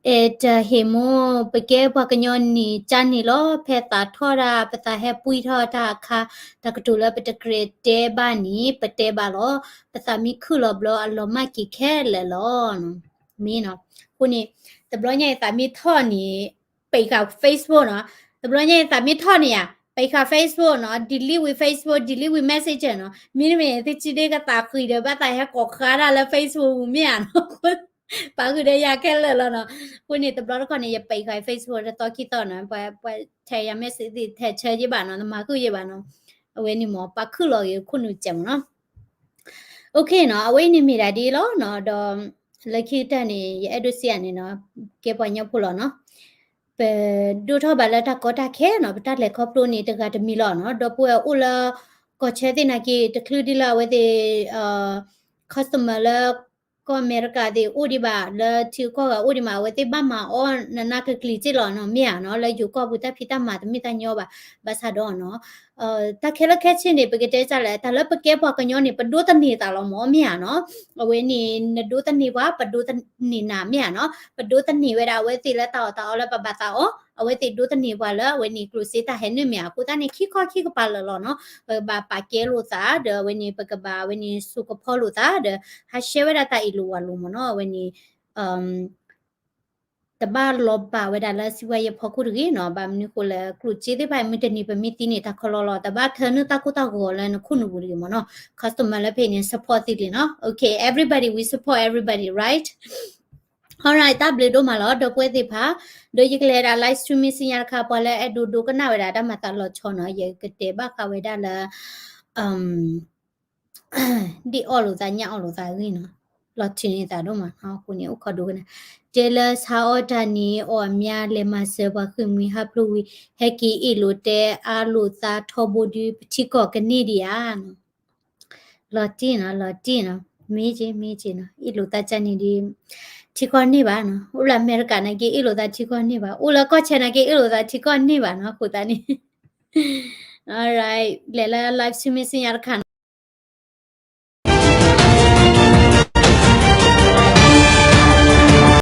အဲတၢ်ဟ့ၣ်မိၢ် ပကဲပှၤကညီန့ၣ် ကၢ်န့ၣ်လီၤ ဖဲသးထီၣ်ဒၣ် ပသးဟဲပှံထီၣ်တၢ်အခါ တၢ်ကတိၤလၢပတကြၢးတဲဘၣ်န့ၣ် ပတဲဘၣ်လီၤ. ပသးမ့ၢ်ခုၣ်လီၤဘျီ အလီၤမၢ်က့ၤခဲလၢာ်လီၤ. မ့ၢ်နီၤ. အဃိန့ၣ် တဘျီညါအံၤသးမ့ၢ်ထီၣ်န့ၣ် ပိတ်ခါ Facebook နီၤ. တဘျီညါအံၤသးမ့ၢ်ထီၣ်န့ၣ်ဧါ ပိတ်ခါ Facebook နီၤ. delete ဝံၤ Facebook, delete ဝံၤ Messenger နီၤ. မ့တမ့ၢ်သုထံၣ်ဒ်ကသးဃံၤဒီး ဘၣ်သးဟဲကိးဃါတၢ်လၢ Facebook ပူၤမ့ၢ်ဧါနီၤ. ပာ်ဃုာ်ဒီးယၤခဲလၢာ်လီၤနီၤ. အဃိန့ၣ် တဘျီတခီၣ်န့ၣ် ယပိတ်ခါ Facebook တသီခံသီနီၤ. ပှၤ ပှၤထဲယၤ message သ့ၣ် ထဲဆၢယဘၣ်နီၤ. နမၤဃုာ်ယဘၣ်နီၤ. အဝဲန့ၣ်မ့ၢ် ပာ်ခုၣ်လီၤက့ၤခိၣ်နူာ်စဲးမ့ၢ်နီၤ. OK နီၤ. အဝဲအံၤန့ၣ်မ့ၢ်ဒၣ်ဒ်လီၤနီၤ. ဒီးလၢခံကတၢၢ်န့ၣ် ယအဲၣ်ဒိးစံးယၤန့ၣ်နီၤ, ကဲပှၤကညီဖိလီၤနီၤ. ပဒိၣ်ထီၣ်ဘၣ်လၢတၢ်ကီတၢ်ခဲနီၤ, ပတၢ်လဲၤခီဖျိန့ၣ် တဂၤတမံၤလီၤနီၤ. ဒီပုၢ်ဝဲၢ်အိၣ်လၢ ကီၢ်ဆၢသ့ၣ်နာ်က့ တချုးဒ်လၢအဝဲသ့ၣ် customer လၢ ကီၢ်အမဲရကၤသ့ၣ်အိၣ်ဒံးဘၣ်, လၢထံကီၢ်ဂၤအိၣ်ဒံးဘၣ်, အဝဲသ့ၣ်ဘၣ်မၤအီၣ်နးနးကျံၤကျံၤစ့ၢ်လီၤနီၤ, မ့ၢ်ဧါနီၤ, လၢယိၤကီၢ်ပူၤတၢ်ဖံးတၢ်မၤတမ့ၢ်တၢ်ညီဘၣ်, ဘၣ်ဆၣ်ဒီးနီၤ, တၢ်ခဲလၢာ်ခဲဆ့န့ၣ် ပကတဲစ့ၢ်လဲၣ်, တၢ်လၢပကဲပှၤကညီန့ၣ် ပဒိးသန့ၤသးလီၤမ့ၢ် မ့ၢ်ဧါနီၤ, အဝဲန့ၣ် နဒိးသန့ၤပှၤ ပဒိးသန့ၤနၤ မ့ၢ်ဧါနီၤ, ပဒိးသန့ၤဝဲဒၣ်အဝဲသ့ၣ်လၢတၢ်အီၣ်တၢ်အီလၢပဘၣ်သးအီၣ် အဝဲသ့ၣ်ဒိးသန့ၤပှၤလၢအဝဲန့ၣ်ကျိၣ်စ့တၢ်ဟဲနုာ်မ့ၢ်ဧါ. အဃိသတးန့ၣ် ခံခီခံကပၤလၢာ်လီၤနီၤ, ပကဘၣ်ပာ်ကဲလိာ်သးဒီး အဝဲန့ၣ် ပကဘၣ်အဝဲန့ၣ် စိာ်ကဖီလိာ်သးဒီး ဟးရှဲဝဲဒၣ်တၢ်အ့ၣ်လိာ်ဝးလိာ်မ့ၢ်နီၤ. အဝဲန့ၣ် တဘၣ်လီၤဘၣ်ဝဲဒၣ်လၢစံးဝဲယဖီခိၣ်တဂ့ၤနီၤ. ဘၣ်မနုၤဃိလဲၣ် ကျိၣ်စ့သ့ၣ်တဖၣ်အံၤ မုၢ်တနံၤပမ့ၢ်သံန့ၣ် တၢ်ခီလီၤလီၤ, တဘၣ်ထၢနုာ်တၢ်ကိၢ်တၢ်ဂီၤလၢနခိၣ်နူာ်ပူၤတဂ့ၤမ့ၢ်နီၤ. Customer လၢဖဲအံၤန့ၣ် support သ့လံနီၤ. Okay, everybody, we support everybody, right? Alright, တၢ်ဘျုးဒိၣ်မးလီၤ ဒီပုၢ်ဝဲၢ်သ့ၣ်တဖၣ်. ဒီးယကလဲၤဒၣ် live streaming ဆူညါတခါ ပှၤလၢအဲၣ်ဒိးဒိကနၣ်ဝဲဒၣ်တၢ်မၤသးလီၤဆီနီၤ, ယကတဲဘၣ်ဃးဝဲဒၣ်လၢ ဒ်အီၣ်လိာ်သးညၣ်အီၣ်လိာ်သးအဂ့ၢ်နီၤ, လီၤထုးန့ၢ်သးဒိၣ်မးနီၤ. အဃိန့ၣ် အိၣ်ခိးဒိကနၣ်, တဲလၢဆါအီၣ်တၢ်န့ၣ် အီၣ်အမါလဲၤမၤစၢၤပှၤဃ့ၢ်မှံဟးဖျိးဝံၤ ဟဲက့ၤအ့ၣ်လိာ်တဲအါလိာ်သးထီဘိဒု ပထံကီၢ်ကန့ၢ်ဒံးဧါနီၤ. လီၤတံၢ်နီၤ, လီၤတံၢ်နီၤ, မ့ၢ်က့ၤ မ့ၢ်က့ၤနီၤ, အ့ၣ်လိာ်သးကန့ၣ်ဒု ထံကီၢ်န့ၢ်ဘၣ်နီၤ. အိၣ်လၢအမဲရကၤနာ်က့ အ့ၣ်လိာ်သးထံကီၢ်န့ၢ်ဘၣ်, အိၣ်လၢကီၢ်ဆဲးနာ်က့ အ့ၣ်လိာ်သးထံကီၢ်န့ၢ်ဘၣ်နီၤ. အဃိသတးန့ၣ် alright, လဲၤလၢ live streaming ဆူညါတခါနီၤ.